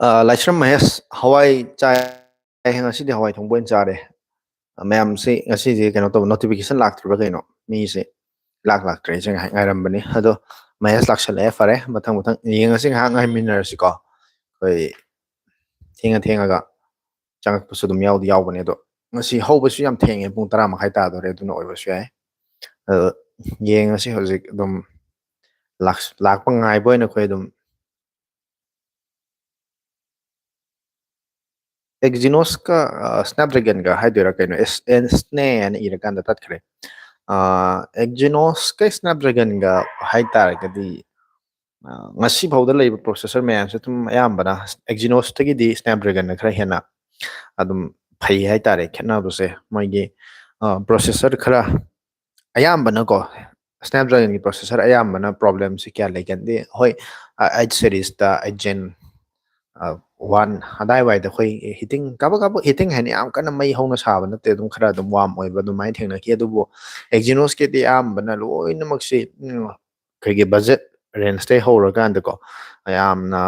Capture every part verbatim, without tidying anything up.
ꯑ, ꯂꯥꯏꯁ꯭ꯔꯝ ꯃꯍꯦꯁ, ꯍꯋꯥꯏ ꯆꯥꯏ꯫ ꯉꯁꯤꯗꯤ ꯍꯋꯥꯏ ꯊꯣꯡꯕ ꯑꯣꯏꯅ ꯆꯥꯔꯦ꯫ ꯑ, ꯃꯌꯥꯝꯁꯤ ꯉꯁꯤꯁꯦ ꯀꯩꯅꯣ ꯇꯧꯕ, notification ꯂꯥꯛꯇ꯭ꯔꯤꯕ꯭ꯔꯥ ꯀꯩꯅꯣ? ꯃꯤꯁꯦ ꯂꯥꯛ ꯂꯥꯛꯇ꯭ꯔꯦ꯫ ꯑꯩꯁꯦ ꯉꯥꯏ-, ꯉꯥꯏꯔꯝꯕꯅꯤ꯫ ꯑꯗꯣ ꯃꯍꯦꯁ ꯂꯥꯛꯁꯜꯂꯛꯑꯦ꯫ ꯐꯔꯦ, ꯃꯊꯪ ꯃꯊꯪ ꯌꯦꯡꯉꯁꯤ, ꯉꯥꯏꯍꯥꯛ ꯉꯥꯏꯃꯤꯟꯅꯔꯁꯤꯀꯣ꯫ ꯑꯩꯈꯣꯏ ꯊꯦꯡꯉ ꯊꯦꯡꯉꯒ ꯆꯪꯉꯛꯄꯁꯨ ꯑꯗꯨꯝ ꯌꯥꯎꯗꯤ ꯌꯥꯎꯕꯅꯦ꯫ ꯑꯗꯣ ꯉꯁꯤ ꯍꯧꯕꯁꯨ ꯌꯥꯝ ꯊꯦꯡꯉꯦ, ꯄꯨꯡ ꯇꯔꯥ ꯃꯈꯥꯏ ꯇꯥꯗꯣꯔꯦ, ꯑꯗꯨꯅ ꯑꯣꯏꯕꯁꯨ ꯌꯥꯏ꯫ ꯑꯗꯣ ꯌꯦꯡꯉꯁꯤ ꯍꯧꯖꯤꯛ ꯑꯗꯨꯝ ꯂꯥꯛꯁ-, ꯂꯥꯛꯄ ꯉꯥꯏꯕ ꯑꯣꯏꯅ ꯑꯩꯈꯣꯏ ꯑꯗꯨꯝ Exynosꯀ, ꯑ, Snapdragonꯒ ꯍꯥꯏꯗꯣꯏꯔꯥ ꯀꯩꯅꯣ, ꯑꯦꯁ-, ꯑꯦꯟ-, ꯁ꯭ꯅꯦ ꯍꯥꯏꯅ ꯏꯔꯀꯥꯟꯗ ꯇꯠꯈ꯭ꯔꯦ꯫ ꯑꯦꯛꯖꯤꯅꯣꯁꯀ ꯁ꯭ꯅꯦꯞꯗ꯭ꯔꯦꯒꯟꯒ ꯍꯥꯏꯇꯥꯔꯒꯗꯤ, ꯑ, ꯉꯁꯤ ꯐꯥꯎꯗ ꯂꯩꯕ ꯄ꯭ꯔꯣꯁꯦꯁꯔ ꯃꯌꯥꯝꯁꯦ ꯑꯗꯨꯝ ꯑꯌꯥꯝꯕꯅ ꯑꯦꯛꯖꯤꯅꯣꯁꯇꯒꯤꯗꯤ ꯁ꯭ꯅꯦꯞꯗ꯭ꯔꯦꯒꯟꯅ ꯈꯔ ꯍꯦꯟꯅ ꯑꯗꯨꯝ ꯐꯩ ꯍꯥꯏꯇꯥꯔꯦ꯫ ꯈꯦꯠꯅꯕꯁꯦ ꯃꯣꯏꯒꯤ ꯄ꯭ꯔꯣꯁꯦꯁꯔ ꯈꯔ ꯑꯌꯥꯝꯕꯅꯀꯣ, ꯁ꯭ꯅꯦꯞꯗ꯭ꯔꯦꯒꯟꯒꯤ ꯄ꯭ꯔꯣꯁꯦꯁꯔ ꯑꯌꯥꯝꯕꯅ ꯄ꯭ꯔꯣꯕ꯭ꯂꯦꯝꯁꯤ ꯀꯌꯥ ꯂꯩꯒꯟꯗꯦ꯫ ꯍꯣꯏ, ꯑꯩꯠ ꯁꯦꯔꯤꯁꯇ, ꯑꯩꯠ ꯖꯦꯟ ꯋꯥꯟ ꯑꯗꯥꯏꯋꯥꯏꯗ ꯑꯩꯈꯣꯏ ꯍꯤꯇꯤꯡ ꯀꯥꯕꯛ ꯀꯥꯕꯛ ꯍꯤꯇꯤꯡ ꯍꯥꯏꯅ ꯌꯥꯝ ꯀꯟꯅ ꯃꯩ ꯍꯧꯅ ꯁꯥꯕ ꯅꯠꯇꯦ, ꯑꯗꯨꯝ ꯈꯔ ꯑꯗꯨꯝ ꯋꯥꯔꯝ ꯑꯣꯏꯕ ꯑꯗꯨꯃꯥꯏꯅ ꯊꯦꯡꯅꯈꯤ꯫ ꯑꯗꯨꯕꯨ ꯑꯦꯛꯖꯤꯅꯣꯁꯀꯤꯗꯤ ꯑꯌꯥꯝꯕꯅ ꯂꯣꯏꯅꯃꯛꯁꯤ, ꯎꯝ, ꯑꯩꯈꯣꯏꯒꯤ ꯕꯖꯦꯠ ꯔꯦꯟꯖꯇꯩ ꯍꯧꯔꯀꯥꯟꯗꯀꯣ, ꯌꯥꯝꯅ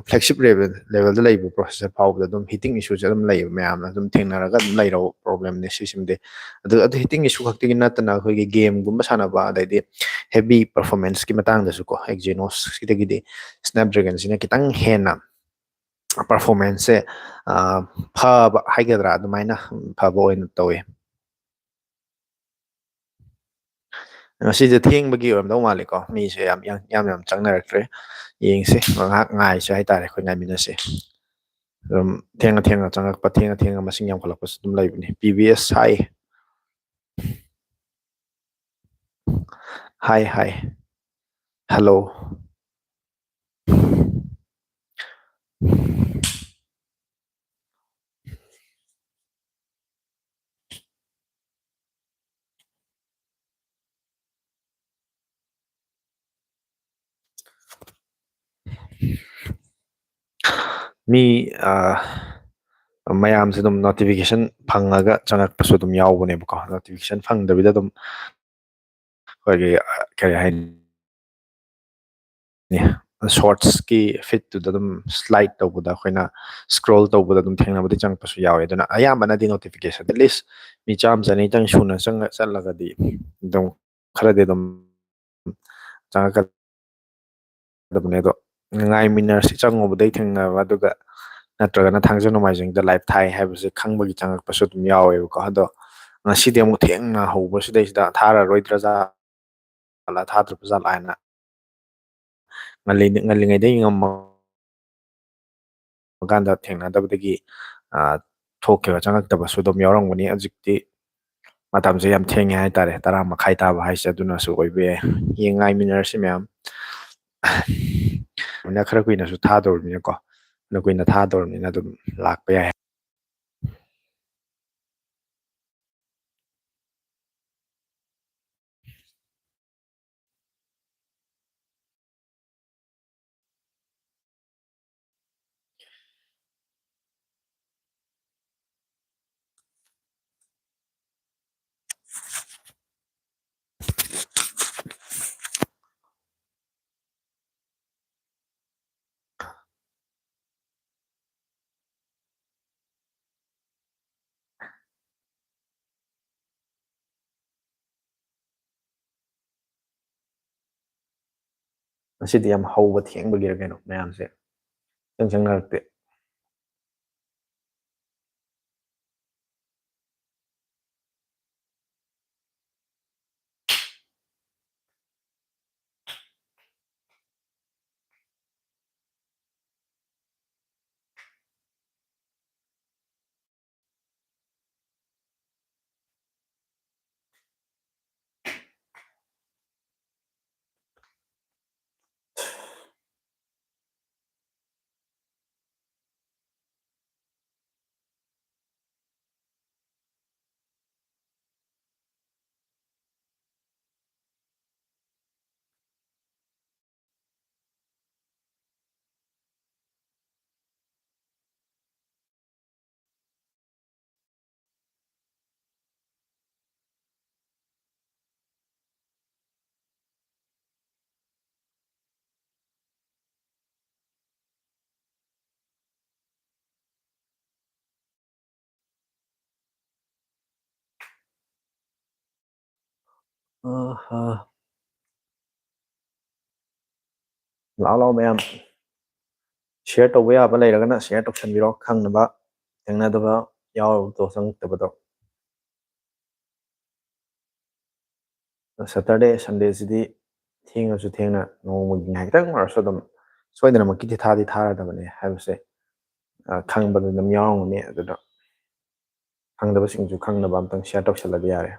ꯐ꯭ꯂꯦꯒꯁꯤꯞ ꯂꯦꯚꯦꯜꯗ ꯂꯩꯕ ꯄ꯭ꯔꯣꯁꯦꯁꯔ ꯐꯥꯎꯕꯗ ꯑꯗꯨꯝ ꯍꯤꯇꯤꯡ ꯏꯁꯨꯁꯦ ꯑꯗꯨꯝ ꯂꯩꯕ, ꯃꯌꯥꯝꯅ ꯑꯗꯨꯝ ꯊꯦꯡꯅꯔꯒ ꯑꯗꯨꯝ ꯂꯩꯔꯕ ꯄ꯭ꯔꯣꯕ꯭ꯂꯦꯝꯅꯦ ꯁꯤꯁꯤꯃꯗꯤ꯫ ꯑꯗꯨ, ꯑꯗꯨ ꯍꯤꯇꯤꯡ ꯏꯁꯨ ꯈꯛꯇꯒꯤ ꯅꯠꯇꯅ ꯑꯩꯈꯣꯏꯒꯤ ꯒꯦꯝꯒꯨꯝꯕ ꯁꯥꯟꯅꯕ, ꯑꯗꯩꯗꯤ ꯍꯦꯚꯤ ꯄꯔꯐꯣꯔꯃꯦꯟꯁꯀꯤ ꯃꯇꯥꯡꯗꯁꯨꯀꯣ, ꯑꯦꯛꯖꯤꯅꯣꯁꯀꯤꯗꯒꯤꯗꯤ ꯁ꯭ꯅꯦꯞꯗ꯭ꯔꯦꯒꯟꯁꯤꯅ ꯈꯤꯇꯪ ꯍꯦꯟꯅ ꯄꯔꯐꯣꯔꯃꯦꯟꯁꯁꯦ, ꯑ, ꯐꯕ ꯍꯥꯏꯒꯗ꯭ꯔꯥ, ꯑꯗꯨꯃꯥꯏꯅ ꯐꯕ ꯑꯣꯏꯅ ꯇꯧꯋꯤ꯫ ꯉꯁꯤꯁꯦ ꯊꯦꯡꯕꯒꯤ ꯑꯣꯏꯔꯝꯗꯧ ꯃꯥꯜꯂꯦꯀꯣ, ꯃꯤꯁꯦ ꯌꯥꯝ, ꯌꯥꯝ, ꯌꯥꯝ, ꯌꯥꯝ ꯆꯪꯅꯔꯛꯇ꯭ꯔꯦ꯫ ꯌꯦꯡꯁꯦ, ꯉꯥꯏꯍꯥꯛ ꯉꯥꯏꯁꯦ ꯍꯥꯏꯇꯥꯔꯦ, ꯑꯩꯈꯣꯏ ꯉꯥꯏꯃꯤꯟꯅꯁꯦ꯫ ꯑꯗꯨꯝ ꯊꯦꯡꯅ ꯊꯦꯡꯅ ꯆꯪꯉꯛꯄ, ꯊꯦꯡꯅ ꯊꯦꯡꯅ ꯃꯁꯤꯡ ꯌꯥꯝꯈꯠꯂꯛꯄꯁꯨ ꯑꯗꯨꯝ ꯂꯩꯕꯅꯤ꯫ ꯄꯤ ꯕꯤ ꯑꯦꯁ ꯍꯥꯏ꯫ ꯍꯥꯏ, ꯍꯥꯏ꯫ ꯍꯜꯂꯣ꯫ ꯃꯤ, ꯑ, ꯃꯌꯥꯝꯁꯦ ꯑꯗꯨꯝ ꯅꯣꯇꯤꯐꯤꯀꯦꯁꯟ ꯐꯪꯉꯒ ꯆꯪꯉꯛꯄꯁꯨ ꯑꯗꯨꯝ ꯌꯥꯎꯕꯅꯦꯕꯀꯣ꯫ ꯅꯣꯇꯤꯐꯤꯀꯦꯁꯟ ꯐꯪꯗꯕꯤꯗ ꯑꯗꯨꯝ ꯑꯩꯈꯣꯏꯒꯤ, ꯑ, ꯀꯔꯤ ꯍꯥꯏꯅꯤ, ꯁꯣꯔꯠꯁꯀꯤ ꯐꯤꯠꯇꯨꯗ ꯑꯗꯨꯝ ꯁ꯭ꯂꯥꯏꯠ ꯇꯧꯕꯗ, ꯑꯩꯈꯣꯏꯅ ꯁ꯭ꯀ꯭ꯔꯣꯜ ꯇꯧꯕꯗ ꯑꯗꯨꯝ ꯊꯦꯡꯅꯕꯗꯤ ꯆꯪꯉꯛꯄꯁꯨ ꯌꯥꯎꯋꯦ꯫ ꯑꯗꯨꯅ ꯑꯌꯥꯝꯕꯅꯗꯤ ꯅꯣꯇꯤꯐꯤꯀꯦꯁꯟ, at least ꯃꯤ ꯆꯥꯝꯃ ꯆꯅꯤꯇꯪ ꯁꯨꯅ ꯆꯪꯉ-, ꯆꯠꯂꯒꯗꯤ ꯑꯗꯨꯝ ꯈꯔꯗꯤ ꯑꯗꯨꯝ ꯆꯪꯉꯛꯀꯗꯕꯅꯦ꯫ ꯑꯗꯣ ꯉꯥꯏꯃꯤꯟꯅꯔꯁꯤ, ꯆꯪꯉꯨꯕꯗꯩ ꯊꯦꯡꯅꯕ, ꯑꯗꯨꯒ ꯅꯠꯇ꯭ꯔꯒꯅ ꯊꯥꯡꯖ ꯅꯣꯡꯃꯥꯏꯖꯤꯡꯗ ꯂꯥꯏꯚ ꯊꯥꯏ ꯍꯥꯏꯕꯁꯦ ꯈꯪꯕꯒꯤ ꯆꯪꯉꯛꯄꯁꯨ ꯑꯗꯨꯝ ꯌꯥꯎꯋꯦꯕꯀꯣ꯫ ꯑꯗꯣ ꯉꯁꯤꯗꯤ ꯑꯃꯨꯛ ꯊꯦꯡꯅ ꯍꯧꯕꯁꯤꯗꯩꯁꯤꯗ ꯊꯥꯔꯔꯣꯏꯗ꯭ꯔꯥ ꯖꯥꯠꯂꯥ, ꯊꯥꯗ꯭ꯔꯕ ꯖꯥꯠꯂꯥ ꯍꯥꯏꯅ ꯉꯜꯂꯤ-, ꯉꯜꯂꯤꯉꯩꯗꯒꯤ ꯉꯝꯃ ꯀꯥꯟꯗ ꯊꯦꯡꯅꯗꯕꯗꯒꯤ, ꯑ, ꯊꯣꯛꯈꯤꯕ, ꯆꯪꯉꯛꯇꯕꯁꯨ ꯑꯗꯨꯝ ꯌꯥꯎꯔꯝꯒꯅꯤ꯫ ꯍꯧꯖꯤꯛꯇꯤ ꯃꯇꯝꯁꯦ ꯌꯥꯝ ꯊꯦꯡꯉꯦ ꯍꯥꯏꯇꯥꯔꯦ, ꯇꯔꯥ ꯃꯈꯥꯏ ꯇꯥꯕ ꯍꯥꯏꯁꯦ꯫ ꯑꯗꯨꯅꯁꯨ ꯑꯣꯏꯕ ꯌꯥꯏ꯫ ꯌꯦꯡ ꯉꯥꯏꯃꯤꯟꯅꯔꯁꯤ ꯃꯌꯥꯝ꯫ ꯃꯤꯅꯠ ꯈꯔ ꯀꯨꯏꯅꯁꯨ ꯊꯥꯗꯧꯔꯕꯅꯤꯅꯀꯣ, ꯈꯔ ꯀꯨꯏꯅ ꯊꯥꯗꯧꯔꯕꯅꯤꯅ ꯑꯗꯨꯝ ꯂꯥꯛꯄ ꯌꯥꯏ꯫ ꯉꯁꯤꯗꯤ ꯌꯥꯝ ꯍꯧꯕ ꯊꯦꯡꯕꯒꯤꯔ ꯀꯩꯅꯣ, ꯃꯌꯥꯝꯁꯦ ꯆꯪ ꯆꯪꯅꯔꯛꯇꯦ꯫ ꯑꯍꯥ꯫ ꯂꯥꯛꯑꯣ, ꯂꯥꯛꯑꯣ ꯃꯌꯥꯝ꯫ Share ꯇꯧꯕ ꯌꯥꯕ ꯂꯩꯔꯒꯅ share ꯇꯧꯁꯟꯕꯤꯔꯣ, ꯈꯪꯅꯕ, ꯊꯦꯡꯅꯗꯕ ꯌꯥꯎꯔꯕꯗꯣ, ꯆꯪꯉꯛꯇꯕꯗꯣ꯫ Saturday, Sunday ꯁꯤꯗꯤ ꯊꯦꯡꯉꯁꯨ ꯊꯦꯡꯅ ꯅꯣꯡꯃꯒꯤ ꯉꯥꯏꯍꯥꯛꯇꯪ ꯑꯣꯏꯔꯁꯨ ꯑꯗꯨꯝ ꯁꯣꯏꯗꯅꯃꯛꯀꯤꯗꯤ ꯊꯥꯗꯤ ꯊꯥꯔꯗꯕꯅꯦ ꯍꯥꯏꯕꯁꯦ, ꯑ, ꯈꯪꯕꯗ ꯑꯗꯨꯝ ꯌꯥꯎꯔꯝꯒꯅꯤ꯫ ꯑꯗꯨꯗ ꯈꯪꯗꯕꯁꯤꯡꯁꯨ ꯈꯪꯅꯕ ꯑꯝꯇꯪ share ꯇꯧꯁꯜꯂꯗꯤ ꯌꯥꯔꯦ꯫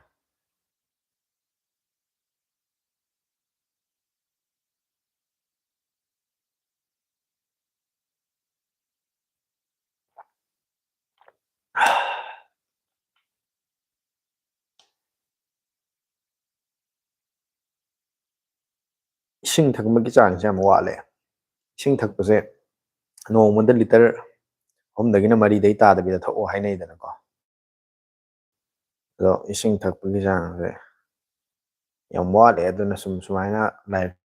ꯏꯁꯤꯡ ꯊꯛꯄꯒꯤ ꯆꯥꯡꯁꯦ ꯌꯥꯝ ꯋꯥꯠꯂꯦ꯫ ꯏꯁꯤꯡ ꯊꯛꯄꯁꯦ ꯅꯣꯡꯃꯗ ꯂꯤꯇꯔ ꯑꯍꯨꯝꯗꯒꯤꯅ ꯃꯔꯤꯗꯩ ꯇꯥꯗꯕꯤꯗ ꯊꯛꯑꯣ ꯍꯥꯏꯅꯩꯗꯅꯀꯣ꯫ ꯑꯗꯣ ꯏꯁꯤꯡ ꯊꯛꯄꯒꯤ ꯆꯥꯡꯁꯦ ꯌꯥꯝ ꯋꯥꯠꯂꯦ꯫ ꯑꯗꯨꯅ ꯁꯨꯝ ꯁꯨꯃꯥꯏꯅ ꯂꯥꯏꯔꯤꯛ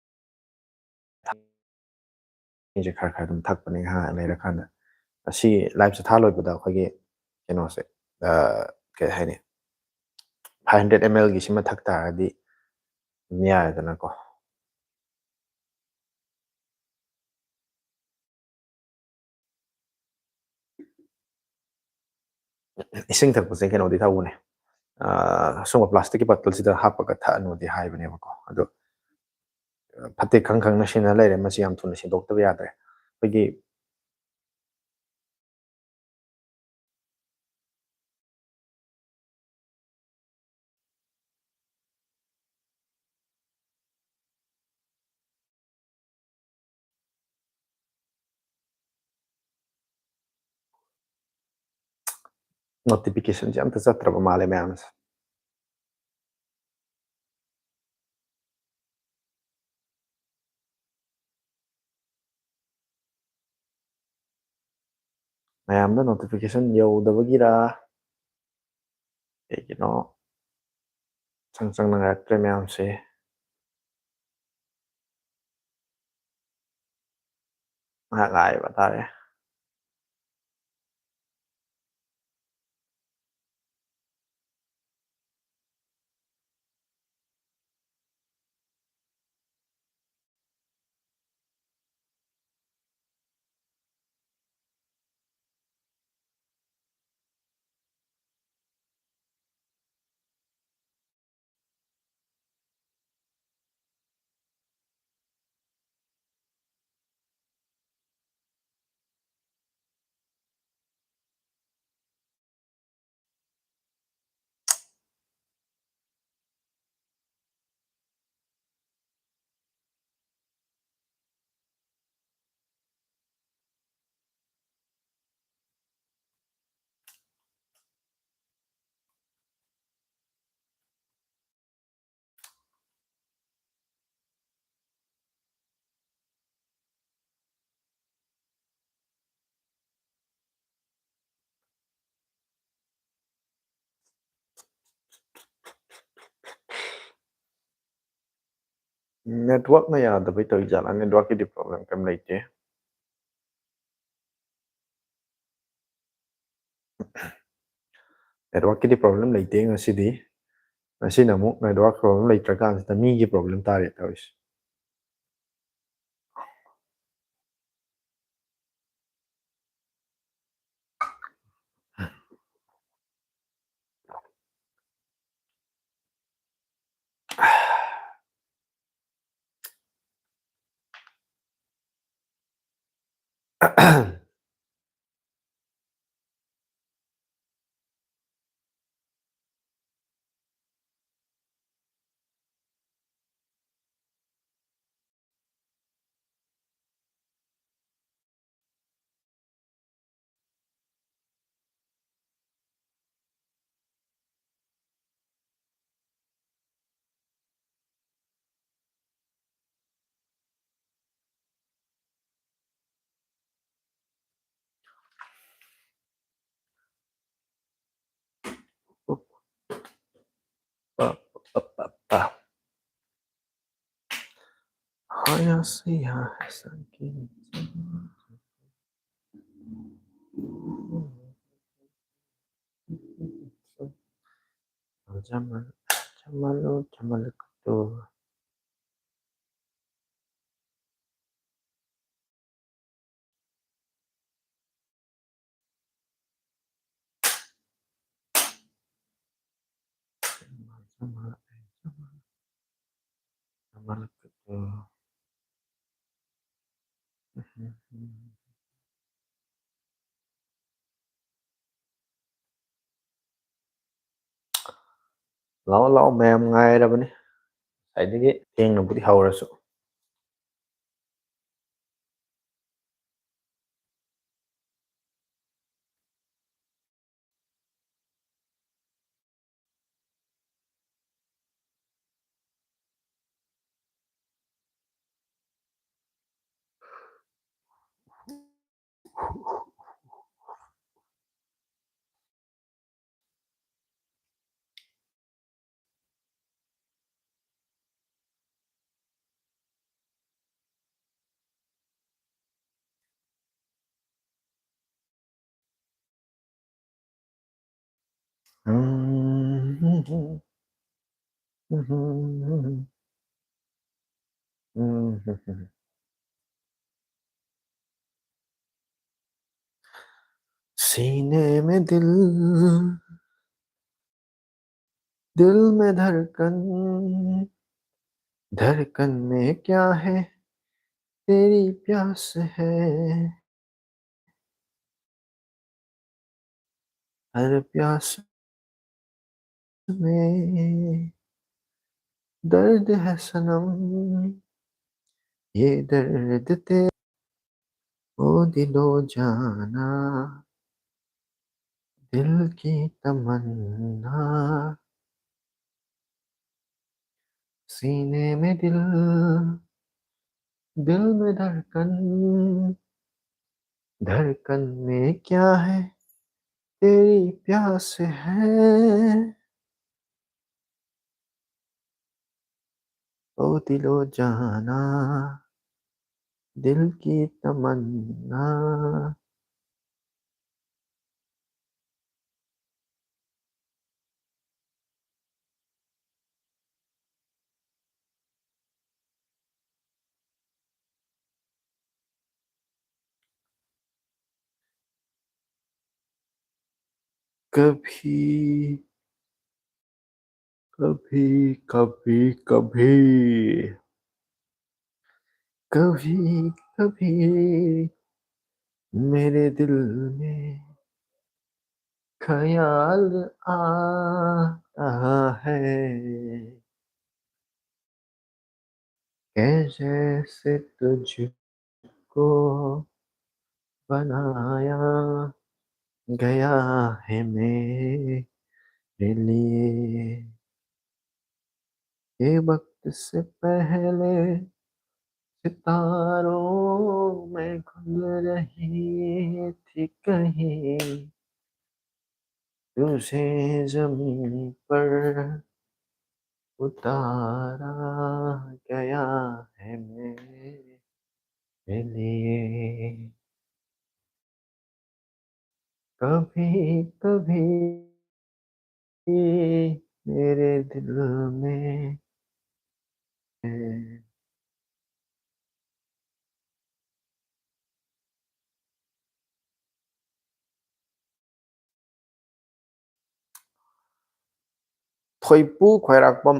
ꯁꯦ ꯈꯔ ꯈꯔ ꯑꯗꯨꯝ ꯊꯛꯄꯅꯦ ꯉꯥꯏꯍꯥꯛ ꯂꯩꯔꯀꯥꯟꯗ꯫ ꯑꯁꯤ live ꯁꯦ ꯊꯥ ꯂꯣꯏꯕꯗ ꯑꯩꯈꯣꯏꯒꯤ ꯀꯩꯅꯣꯁꯦ, ꯑ, ꯀꯩ ꯍꯥꯏꯅꯤ, five hundred ml ꯒꯤꯁꯤꯃ ꯊꯛ ꯇꯥꯔꯒꯗꯤ ꯑꯗꯨꯝ ꯌꯥꯔꯦꯗꯅꯀꯣ꯫ ꯏꯁꯤꯡ ꯊꯛꯄꯁꯦ ꯀꯩꯅꯣꯗꯤ ꯇꯧꯕꯅꯦ, ꯑ, ꯑꯁꯨꯝꯕ plastic ꯀꯤ bottle ꯁꯤꯗ ꯍꯥꯞꯄꯒ ꯊꯛꯑꯅꯨꯗꯤ ꯍꯥꯏꯕꯅꯦꯕꯀꯣ꯫ ꯑꯗꯣ, ꯑ, ꯐꯠꯇꯦ ꯈꯪ ꯈꯪꯅ ꯁꯤꯖꯤꯟꯅ ꯂꯩꯔꯦ꯫ ꯃꯁꯤ ꯌꯥꯝ ꯊꯨꯅ ꯁꯦꯡꯗꯣꯛꯇꯕ ꯌꯥꯗ꯭ꯔꯦ꯫ ꯑꯩꯈꯣꯏꯒꯤ notification ꯁꯦ ꯑꯝꯇ ꯆꯠꯇ꯭ꯔꯕ ꯃꯥꯜꯂꯦ ꯃꯌꯥꯝꯁꯦ꯫ ꯃꯌꯥꯝꯗ notification ꯌꯧꯗꯕꯒꯤꯔ ꯀꯩꯒꯤꯅꯣ ꯆꯪ ꯆꯪꯅ ꯉꯥꯏꯔꯛꯇ꯭ꯔꯦ ꯃꯌꯥꯝꯁꯦ꯫ ꯉꯥꯏꯍꯥꯛ ꯉꯥꯏꯕ ꯇꯥꯔꯦ꯫ ꯅꯦꯠꯋꯥꯛꯅ ꯌꯥꯗꯕꯩ ꯇꯧꯔꯤ ꯖꯥꯠꯂꯥ? ꯅꯦꯠꯋꯥꯛꯀꯤꯗꯤ ꯄ꯭ꯔꯣꯕ꯭ꯂꯦꯝ ꯀꯩꯝ ꯂꯩꯇꯦ꯫ ꯅꯦꯠꯋꯥꯛꯀꯤꯗꯤ ꯄ꯭ꯔꯣꯕ꯭ꯂꯦꯝ ꯂꯩꯇꯦ ꯉꯁꯤꯗꯤ꯫ ꯉꯁꯤꯅ ꯑꯃꯨꯛ ꯅꯦꯠꯋꯥꯛ ꯄ꯭ꯔꯣꯕ꯭ꯂꯦꯝ ꯂꯩꯇ꯭ꯔꯀꯥꯟꯁꯤꯗ ꯃꯤꯒꯤ ꯄ꯭ꯔꯣꯕ꯭ꯂꯦꯝ ꯇꯥꯔꯦ ꯇꯧꯔꯤꯁꯦ꯫ ꯂꯥꯛꯑꯣ, ꯂꯥꯛꯑꯣ, ꯃꯌꯥꯝ ꯉꯥꯏꯔꯕꯅꯤ꯫ ꯉꯁꯥꯏꯗꯒꯤ ꯊꯦꯡꯅꯕꯨꯗꯤ ꯍꯧꯔꯁꯨ꯫ हम्म। सीने में दिल, दिल में धड़कन, धड़कन में क्या है, तेरी प्यास है। हर प्यास में दर्द है सनम, ये दर्द तेरा। ओ दिलो जाना, दिल की तमन्ना, सीने में दिल, दिल में धड़कन, धड़कन में क्या है, तेरी प्यास है। ओ दिलो जाना, दिल की तमन्ना। कभी, कभी, कभी, कभी, कभी, कभी मेरे दिल में ख्याल आता है, कैसे तुझको बनाया गया है मेरे लिए। ये वक्त से पहले सितारों में घुल रही थी कहीं, तुझे जमीन पर उतारा गया है मेरे लिए। कभी कभी मेरे दिल में है। ꯊꯣꯏꯄꯨ ꯈ꯭ꯋꯥꯏꯔꯥꯛꯄꯝ,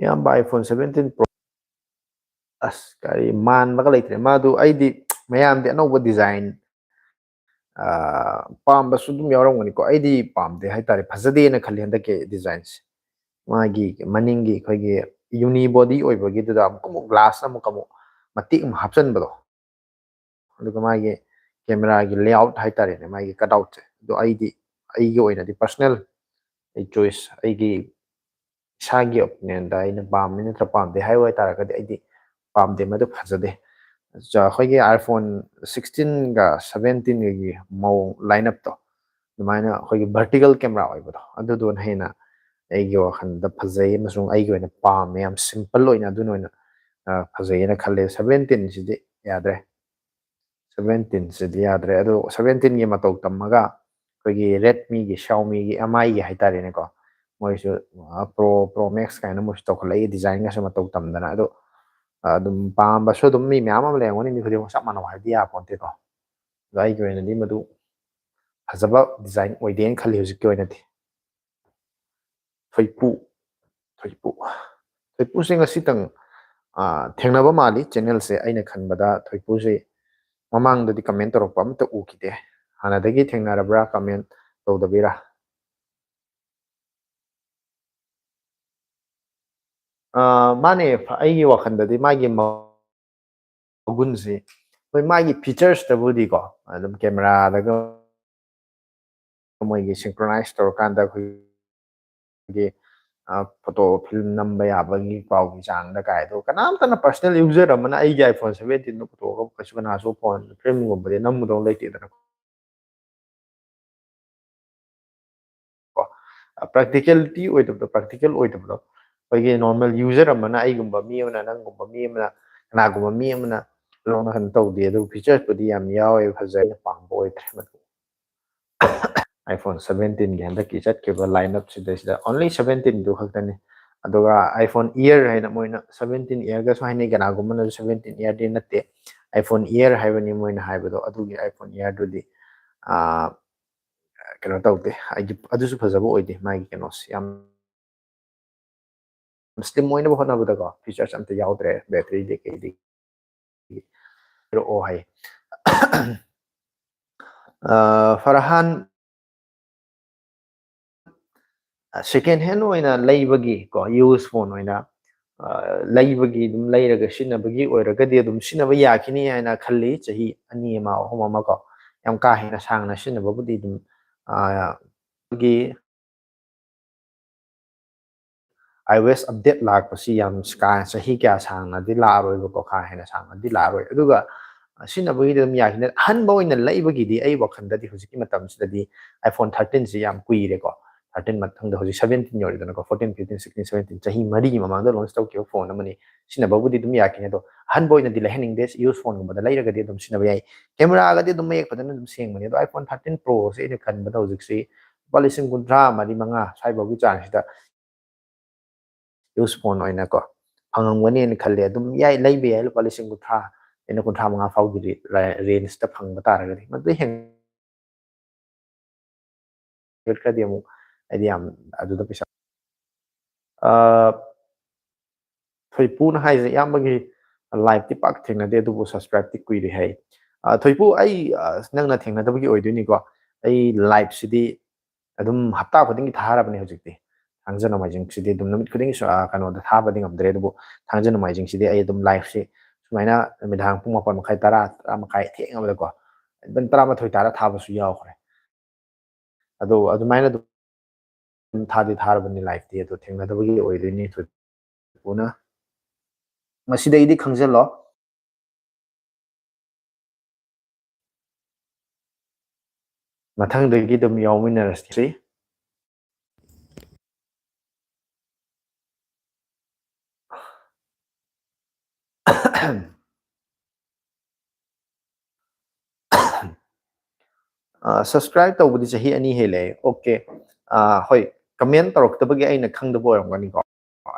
ꯏꯌꯥꯝꯕ iPhone seventeen Pro, ꯑꯁ, ꯀꯔꯤ ꯃꯥꯟꯕꯒ ꯂꯩꯇ꯭ꯔꯦ꯫ ꯃꯥꯗꯨ ꯑꯩꯗꯤ ꯃꯌꯥꯝꯗꯤ ꯑꯅꯧꯕ design, ꯑꯥ, ꯄꯥꯝꯕꯁꯨ ꯑꯗꯨꯝ ꯌꯥꯎꯔꯝꯒꯅꯤꯀꯣ꯫ ꯑꯩꯗꯤ ꯄꯥꯝꯗꯦ ꯍꯥꯏꯇꯥꯔꯦ, ꯐꯖꯗꯦꯅ ꯈꯜꯂꯤ ꯍꯟꯗꯛꯀꯤ design ꯁꯦ꯫ ꯃꯥꯒꯤ ꯃꯅꯤꯡꯒꯤ ꯑꯩꯈꯣꯏꯒꯤ unibody ꯑꯣꯏꯕꯒꯤꯗꯨꯗ ꯑꯃꯨꯛ, ꯑꯃꯨꯛ glass ꯑꯃꯨꯛ, ꯑꯃꯨꯛ ꯃꯇꯦꯛ ꯑꯃ ꯍꯥꯞꯆꯟꯕꯗꯣ, ꯑꯗꯨꯒ ꯃꯥꯒꯤ camera ꯒꯤ layout ꯍꯥꯏꯇꯥꯔꯦꯅꯦ, ꯃꯥꯒꯤ cut out ꯁꯦ, ꯑꯗꯣ ꯑꯩꯗꯤ, ꯑꯩꯒꯤ ꯑꯣꯏꯅꯗꯤ personal, ꯑꯩ choice, ꯑꯩꯒꯤ ꯏꯁꯥꯒꯤ opinion ꯗ ꯑꯩꯅ ꯄꯥꯝꯃꯤ ꯅꯠꯇ꯭ꯔ ꯄꯥꯝꯗꯦ ꯍꯥꯏꯌꯨ ꯍꯥꯏꯇꯥꯔꯒꯗꯤ, ꯑꯩꯗꯤ ꯄꯥꯝꯗꯦ, ꯃꯗꯨ ꯐꯖꯗꯦ꯫ ꯑꯩꯈꯣꯏꯒꯤ iPhone sixteen ꯒ seventeen ꯒꯒꯤ ꯃꯑꯣꯡ, line up ꯇꯣ, ꯑꯗꯨꯃꯥꯏꯅ ꯑꯩꯈꯣꯏꯒꯤ vertical camera ꯑꯣꯏꯕꯗꯣ, ꯑꯗꯨꯗꯨꯅ ꯍꯦꯟꯅ ꯑꯩꯒꯤ ꯋꯥꯈꯜꯗ ꯐꯖꯩ ꯑꯃꯁꯨꯡ ꯑꯩꯒꯤ ꯑꯣꯏꯅ ꯄꯥꯝꯃꯦ꯫ ꯌꯥꯝ simple ꯑꯣꯏꯅ ꯑꯗꯨꯅ ꯑꯣꯏꯅ, ꯑ, ꯐꯖꯩꯌꯦꯅ ꯈꯜꯂꯦ꯫ Seventeen ꯁꯤꯗꯤ ꯌꯥꯗ꯭ꯔꯦ꯫ Seventeen ꯁꯤꯗꯤ ꯌꯥꯗ꯭ꯔꯦ꯫ ꯑꯗꯣ seventeen ꯒꯤ ꯃꯇꯧ ꯇꯝꯃꯒ ꯑꯩꯈꯣꯏꯒꯤ Redmi ꯒꯤ, Xiaomi ꯒꯤ, M I ꯒꯤ ꯍꯥꯏꯇꯥꯔꯦꯅꯦꯀꯣ, ꯃꯣꯏꯁꯨ, ꯑ, Pro, Pro Max ꯀꯥꯏꯅ ꯃꯣꯏꯁꯨ ꯇꯧꯈꯠꯂꯛꯏ, design ꯒꯁꯨ ꯃꯇꯧ ꯇꯝꯗꯅ꯫ ꯑꯗꯣ, ꯑ, ꯑꯗꯨꯝ ꯄꯥꯝꯕꯁꯨ ꯑꯗꯨꯝ ꯃꯤ ꯃꯌꯥꯝ ꯑꯃ ꯂꯩꯔꯝꯒꯅꯤ, ꯃꯤ ꯈꯨꯗꯤꯡꯃꯛ ꯆꯞ ꯃꯥꯟꯅꯧ ꯍꯥꯏꯕꯗꯤ ꯌꯥꯄꯣꯟꯇꯦꯀꯣ꯫ ꯑꯗꯣ ꯑꯩꯒꯤ ꯑꯣꯏꯅꯗꯤ ꯃꯗꯨ ꯐꯖꯕ design ꯑꯣꯏꯗꯦꯅ ꯈꯜꯂꯤ ꯍꯧꯖꯤꯛꯀꯤ ꯑꯣꯏꯅꯗꯤ꯫ ꯊꯣꯏꯄꯨ, ꯊꯣꯏꯄꯨ, ꯊꯣꯏꯄꯨꯁꯦ ꯉꯁꯤꯇꯪ, ꯑ, ꯊꯦꯡꯅꯕ ꯃꯥꯜꯂꯤ channel ꯁꯦ꯫ ꯑꯩꯅ ꯈꯟꯕꯗ ꯊꯣꯏꯄꯨꯁꯦ ꯃꯃꯥꯡꯗꯗꯤ comment ꯇꯧꯔꯛꯄ ꯑꯃꯠꯇ ꯎꯈꯤꯗꯦ꯫ ꯍꯥꯟꯅꯗꯒꯤ ꯊꯦꯡꯅꯔꯕ꯭ꯔꯥ, comment ꯇꯧꯗꯕꯤꯔꯥ? ꯑ, ꯃꯥꯅꯦ, ꯑꯩꯒꯤ ꯋꯥꯈꯜꯗꯗꯤ ꯃꯥꯒꯤ ꯃ-, ꯃꯒꯨꯟꯁꯤ, ꯍꯣꯏ, ꯃꯥꯒꯤ features ꯇꯕꯨꯗꯤꯀꯣ, ꯑꯗꯨꯝ camera ꯗꯒ ꯃꯣꯏꯒꯤ synchronize ꯇꯧꯔꯀꯥꯟꯗ ꯑꯩꯈꯣꯏꯒꯤ, ꯑ, photo film ꯅꯝꯕ ꯌꯥꯕꯒꯤ ꯄꯥꯎꯒꯤ ꯆꯥꯡꯗ ꯀꯥꯏꯗꯣ, ꯀꯅꯥꯝꯇꯅ personal user ꯑꯃꯅ ꯑꯩꯒꯤ iPhone seventeen ꯗꯣ ꯄꯨꯊꯣꯛꯑꯒ ꯀꯩꯁꯨ ꯀꯅꯥꯁꯨ phone film ꯒꯨꯝꯕꯗꯤ ꯅꯝꯃꯨꯗꯧ ꯂꯩꯇꯦꯗꯅ꯫ ꯀꯣ, practicality ꯑꯣꯏꯗꯕꯗꯣ, practical ꯑꯣꯏꯗꯕꯗꯣ, ꯑꯩꯈꯣꯏꯒꯤ normal user ꯑꯃꯅ, ꯑꯩꯒꯨꯝꯕ ꯃꯤ ꯑꯃꯅ, ꯅꯪꯒꯨꯝꯕ ꯃꯤ ꯑꯃꯅ, ꯀꯅꯥꯒꯨꯝꯕ ꯃꯤ ꯑꯃꯅ ꯂꯧꯅ ꯀꯩꯅꯣ ꯇꯧꯗꯦ꯫ ꯑꯗꯨ features ꯄꯨꯗꯤ ꯌꯥꯝ ꯌꯥꯎꯋꯦ, ꯐꯖꯩ, ꯑꯩꯅ ꯄꯥꯝꯕ ꯑꯣꯏꯗ꯭ꯔꯦ ꯃꯗꯨ꯫ iPhone seventeenꯒꯤ ꯍꯟꯗꯛꯀꯤ ꯆꯠꯈꯤꯕ line-up ꯁꯤꯗꯩꯁꯤꯗ only seventeenꯗꯨ ꯈꯛꯇꯅꯤ꯫ ꯑꯗꯨꯒ iPhone Air ꯍꯥꯏꯅ ꯃꯣꯏꯅ seventeen Airꯒꯁꯨ ꯍꯥꯏꯅꯩ, ꯀꯅꯥꯒꯨꯝꯕꯅꯁꯨ seventeen Airꯗꯤ ꯅꯠꯇꯦ, iPhone Air ꯍꯥꯏꯕꯅꯤ ꯃꯣꯏꯅ ꯍꯥꯏꯕꯗꯣ꯫ ꯑꯗꯨꯒꯤ iPhone Airꯗꯨꯗꯤ, ꯑꯥ, ꯀꯩꯅꯣ ꯇꯧꯗꯦ, ꯑꯩꯗꯤ ꯑꯗꯨꯁꯨ ꯐꯖꯕ ꯑꯣꯏꯗꯦ ꯃꯥꯒꯤ ꯀꯩꯅꯣꯁꯦ, ꯌꯥꯝ slim ꯑꯣꯏꯅꯕ ꯍꯣꯠꯅꯕꯗꯀꯣ features ꯑꯝꯇ ꯌꯥꯎꯗ꯭ꯔꯦ, batteryꯗꯤ ꯀꯩꯗꯤ ꯄꯤꯔꯛꯑꯣ ꯍꯥꯏ꯫ ꯑ, ꯐꯔꯍꯥꯟ, second hand ꯑꯣꯏꯅ ꯂꯩꯕꯒꯤ ꯀꯣ, use phone ꯑꯣꯏꯅ, ꯑ, ꯂꯩꯕꯒꯤ, ꯑꯗꯨꯝ ꯂꯩꯔꯒ ꯁꯤꯖꯤꯟꯅꯕꯒꯤ ꯑꯣꯏꯔꯒꯗꯤ ꯑꯗꯨꯝ ꯁꯤꯖꯤꯟꯅꯕ ꯌꯥꯈꯤꯅꯤ ꯍꯥꯏꯅ ꯈꯜꯂꯤ, ꯆꯍꯤ ꯑꯅꯤ ꯑꯃ, ꯑꯍꯨꯝ ꯑꯃ ꯀꯣ꯫ ꯌꯥꯝ ꯀꯥ ꯍꯦꯟꯅ ꯁꯥꯡꯅ ꯁꯤꯖꯤꯟꯅꯕꯕꯨꯗꯤ ꯑꯗꯨꯝ, ꯑ, ꯑꯩꯈꯣꯏꯒꯤ iOS update ꯂꯥꯛꯄꯁꯤ ꯌꯥꯝ ꯀꯥ, ꯆꯍꯤ ꯀꯌꯥ ꯁꯥꯡꯅꯗꯤ ꯂꯥꯛꯑꯔꯣꯏꯕꯀꯣ, ꯀꯥ ꯍꯦꯟꯅ ꯁꯥꯡꯅꯗꯤ ꯂꯥꯛꯑꯔꯣꯏ꯫ ꯑꯗꯨꯒ ꯁꯤꯖꯤꯟꯅꯕꯒꯤꯗꯤ ꯑꯗꯨꯝ ꯌꯥꯈꯤꯅꯤ꯫ ꯑꯍꯟꯕ ꯑꯣꯏꯅ ꯂꯩꯕꯒꯤꯗꯤ ꯑꯩ ꯋꯥꯈꯜꯗꯗꯤ ꯍꯧꯖꯤꯛꯀꯤ ꯃꯇꯝꯁꯤꯗꯗꯤ iPhone thirteenꯁꯤ ꯌꯥꯝ ꯀꯨꯏꯔꯦꯀꯣ꯫ Thirteen ꯃꯊꯪꯗ ꯍꯧꯖꯤꯛ seventeen ꯌꯧꯔꯦꯗꯅꯀꯣ, fourteen, fifteen, sixteen, seventeen, ꯆꯍꯤ ꯃꯔꯤꯒꯤ ꯃꯃꯥꯡꯗ launch ꯇꯧꯈꯤꯕ phone ꯑꯃꯅꯤ꯫ ꯁꯤꯖꯤꯟꯅꯕꯕꯨꯗꯤ ꯑꯗꯨꯝ ꯌꯥꯈꯤꯅꯤ, ꯑꯗꯣ ꯑꯍꯟꯕ ꯑꯣꯏꯅꯗꯤ ꯂꯩꯍꯟꯅꯤꯡꯗꯦ꯫ Use phoneꯒꯨꯝꯕꯗ ꯂꯩꯔꯒꯗꯤ ꯑꯗꯨꯝ ꯁꯤꯖꯤꯟꯅꯕ ꯌꯥꯏ꯫ Cameraꯒꯗꯤ ꯑꯗꯨꯝ ꯃꯌꯦꯛ ꯐꯖꯅ ꯑꯗꯨꯝ ꯁꯦꯡꯕꯅꯤ꯫ ꯑꯗꯣ iPhone thirteen Proꯁꯦ ꯑꯩꯅ ꯈꯟꯕꯗ ꯍꯧꯖꯤꯛꯁꯤ ꯂꯨꯄꯥ ꯂꯤꯁꯤꯡ ꯀꯨꯟꯊ꯭ꯔꯥ ꯃꯔꯤ, ꯃꯉꯥ ꯁ꯭ꯋꯥꯏꯐꯥꯎꯒꯤ ꯆꯥꯡꯁꯤꯗ use phone ꯑꯣꯏꯅꯀꯣ ꯐꯪꯉꯝꯒꯅꯤꯅ ꯈꯜꯂꯦ꯫ ꯑꯗꯨꯝ ꯌꯥꯏ, ꯂꯩꯕ ꯌꯥꯏ, ꯂꯨꯄꯥ ꯂꯤꯁꯤꯡ ꯀꯨꯟꯊ꯭ꯥ ꯑꯩꯅ ꯀꯨꯟꯊ꯭ꯔꯥ ꯃꯉꯥ ꯐꯥꯎꯒꯤ ꯔꯦ-, ꯔꯦ-, rangeꯇ ꯐꯪꯕ ꯇꯥꯔꯒꯗꯤ꯫ ꯃꯗꯨꯗꯩ ꯍꯦꯟꯒꯠꯈ꯭ꯔꯗꯤ ꯑꯃꯨꯛ ꯑꯩꯗꯤ ꯌꯥꯝ ꯑꯗꯨꯗ ꯄꯩꯁꯥ, ꯑ, ꯊꯣꯏꯄꯨꯅ ꯍꯥꯏꯁꯦ, "ꯏꯌꯥꯝꯕꯒꯤ liveꯇꯤ ꯄꯥꯛ ꯊꯦꯡꯅꯗꯦ, ꯑꯗꯨꯕꯨ subscribeꯇꯤ ꯀꯨꯏꯔꯦ" ꯍꯥꯏ꯫ ꯑ, ꯊꯣꯏꯄꯨ, ꯑꯩ, ꯑ, ꯅꯪꯅ ꯊꯦꯡꯅꯗꯕꯒꯤ ꯑꯣꯏꯗꯣꯏꯅꯤꯀꯣ꯫ ꯑꯩ liveꯁꯤꯗꯤ ꯑꯗꯨꯝ ꯍꯞꯇꯥ ꯈꯨꯗꯤꯡꯒꯤ ꯊꯥꯔꯕꯅꯦ ꯍꯧꯖꯤꯛꯇꯤ꯫ ꯊꯥꯡꯖ ꯅꯣꯡꯃꯥꯏꯖꯤꯡꯁꯤꯗꯤ ꯑꯗꯨꯝ ꯅꯨꯃꯤꯠ ꯈꯨꯗꯤꯡꯒꯤ ꯁꯨ-, ꯑ, ꯀꯩꯅꯣꯗ ꯊꯥꯕꯗꯤ ꯉꯝꯗ꯭ꯔꯦ, ꯑꯗꯨꯕꯨ ꯊꯥꯡꯖ ꯅꯣꯡꯃꯥꯏꯖꯤꯡꯁꯤꯗꯤ ꯑꯩ ꯑꯗꯨꯝ liveꯁꯤ ꯁꯨꯃꯥꯏꯅ ꯅꯨꯃꯤꯗꯥꯡ ꯄꯨꯡ ꯃꯥꯄꯟ ꯃꯈꯥꯏ, ꯇꯔꯥ, ꯇꯔꯥ ꯃꯈꯥꯏ ꯊꯦꯡꯉꯕꯗꯀꯣ, ꯄꯨꯡ ꯇꯔꯥꯃꯥꯊꯣꯏ ꯇꯥꯔ ꯊꯥꯕꯁꯨ ꯌꯥꯎꯈ꯭ꯔꯦ꯫ ꯑꯗꯣ ꯑꯗꯨꯃꯥꯏꯅ ꯑꯗꯨꯝ ꯊꯥꯗꯤ ꯊꯥꯔꯕꯅꯤ liveꯇꯤ, ꯑꯗꯣ ꯊꯦꯡꯅꯗꯕꯒꯤ ꯑꯣꯏꯗꯣꯏꯅꯤ ꯊꯣꯏꯄꯨꯅ꯫ ꯃꯁꯤꯗꯒꯤꯗꯤ ꯈꯪꯖꯤꯜꯂꯣ꯫ ꯃꯊꯪꯗꯒꯤ ꯑꯗꯨꯝ ꯌꯥꯎꯃꯤꯟꯅꯔꯁꯤ꯫ ꯑ, subscribe ꯇꯧꯕꯗꯤ ꯆꯍꯤ ꯑꯅꯤ ꯍꯦꯜꯂꯦ꯫ Okay꯫ ꯑ, ꯍꯣꯏ, comment ꯇꯧꯔꯛꯇꯕꯒꯤ ꯑꯩꯅ ꯈꯪꯗꯕ ꯑꯣꯏꯔꯝꯒꯅꯤꯀꯣ꯫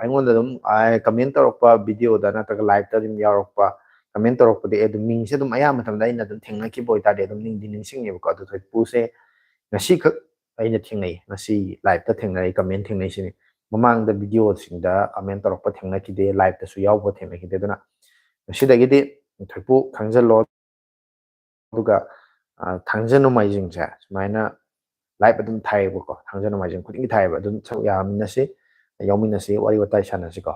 ꯑꯩꯉꯣꯟꯗ ꯑꯗꯨꯝ, ꯑ, comment ꯇꯧꯔꯛꯄ videoꯗ ꯅꯠꯇ꯭ꯔꯒ liveꯇ ꯑꯗꯨꯝ ꯌꯥꯎꯔꯛꯄ, comment ꯇꯧꯔꯛꯄꯗꯤ ꯑꯩ ꯑꯗꯨꯝ ꯃꯤꯡꯁꯦ ꯑꯗꯨꯝ ꯑꯌꯥꯝꯕ ꯃꯇꯝꯗ ꯑꯩꯅ ꯑꯗꯨꯝ ꯊꯦꯡꯅꯈꯤꯕ ꯑꯣꯏꯇꯥꯔꯗꯤ ꯑꯗꯨꯝ ꯅꯤꯡꯗꯤ ꯅꯤꯡꯁꯤꯡꯉꯦꯕꯀꯣ꯫ ꯑꯗꯨ ꯊꯣꯏꯄꯨꯁꯦ ꯉꯁꯤꯈꯛ ꯑꯩꯅ ꯊꯦꯡꯅꯩ, ꯉꯁꯤ liveꯇ ꯊꯦꯡꯅꯔꯛꯏ, comment ꯊꯦꯡꯅꯩꯁꯤꯅꯤ꯫ ꯃꯃꯥꯡꯗ videoꯁꯤꯡꯗ comment ꯇꯧꯔꯛꯄ ꯊꯦꯡꯅꯈꯤꯗꯦ, liveꯇꯁꯨ ꯌꯥꯎꯕ ꯊꯦꯡꯅꯈꯤꯗꯦ꯫ ꯑꯗꯨꯅ ꯉꯁꯤꯗꯒꯤꯗꯤ ꯊꯣꯏꯄꯨ ꯈꯪꯖꯜꯂꯣ꯫ ꯑꯗꯨꯒ, ꯑ, ꯊꯥꯡꯖ ꯅꯣꯡꯃꯥꯏꯖꯤꯡꯁꯦ ꯁꯨꯃꯥꯏꯅ live ꯑꯗꯨꯝ ꯊꯥꯏꯌꯦꯕꯀꯣ꯫ ꯊꯥꯡꯖ ꯅꯣꯡꯃꯥꯏꯖꯤꯡ ꯈꯨꯗꯤꯡꯒꯤ ꯊꯥꯏꯌꯦꯕ꯫ ꯑꯗꯨꯝ ꯁꯔꯨꯛ ꯌꯥꯃꯤꯟꯅꯁꯤ, ꯌꯥꯎꯃꯤꯟꯅꯁꯤ, ꯋꯥꯔꯤ ꯋꯥꯇꯥꯏ ꯁꯥꯟꯅꯁꯤꯀꯣ꯫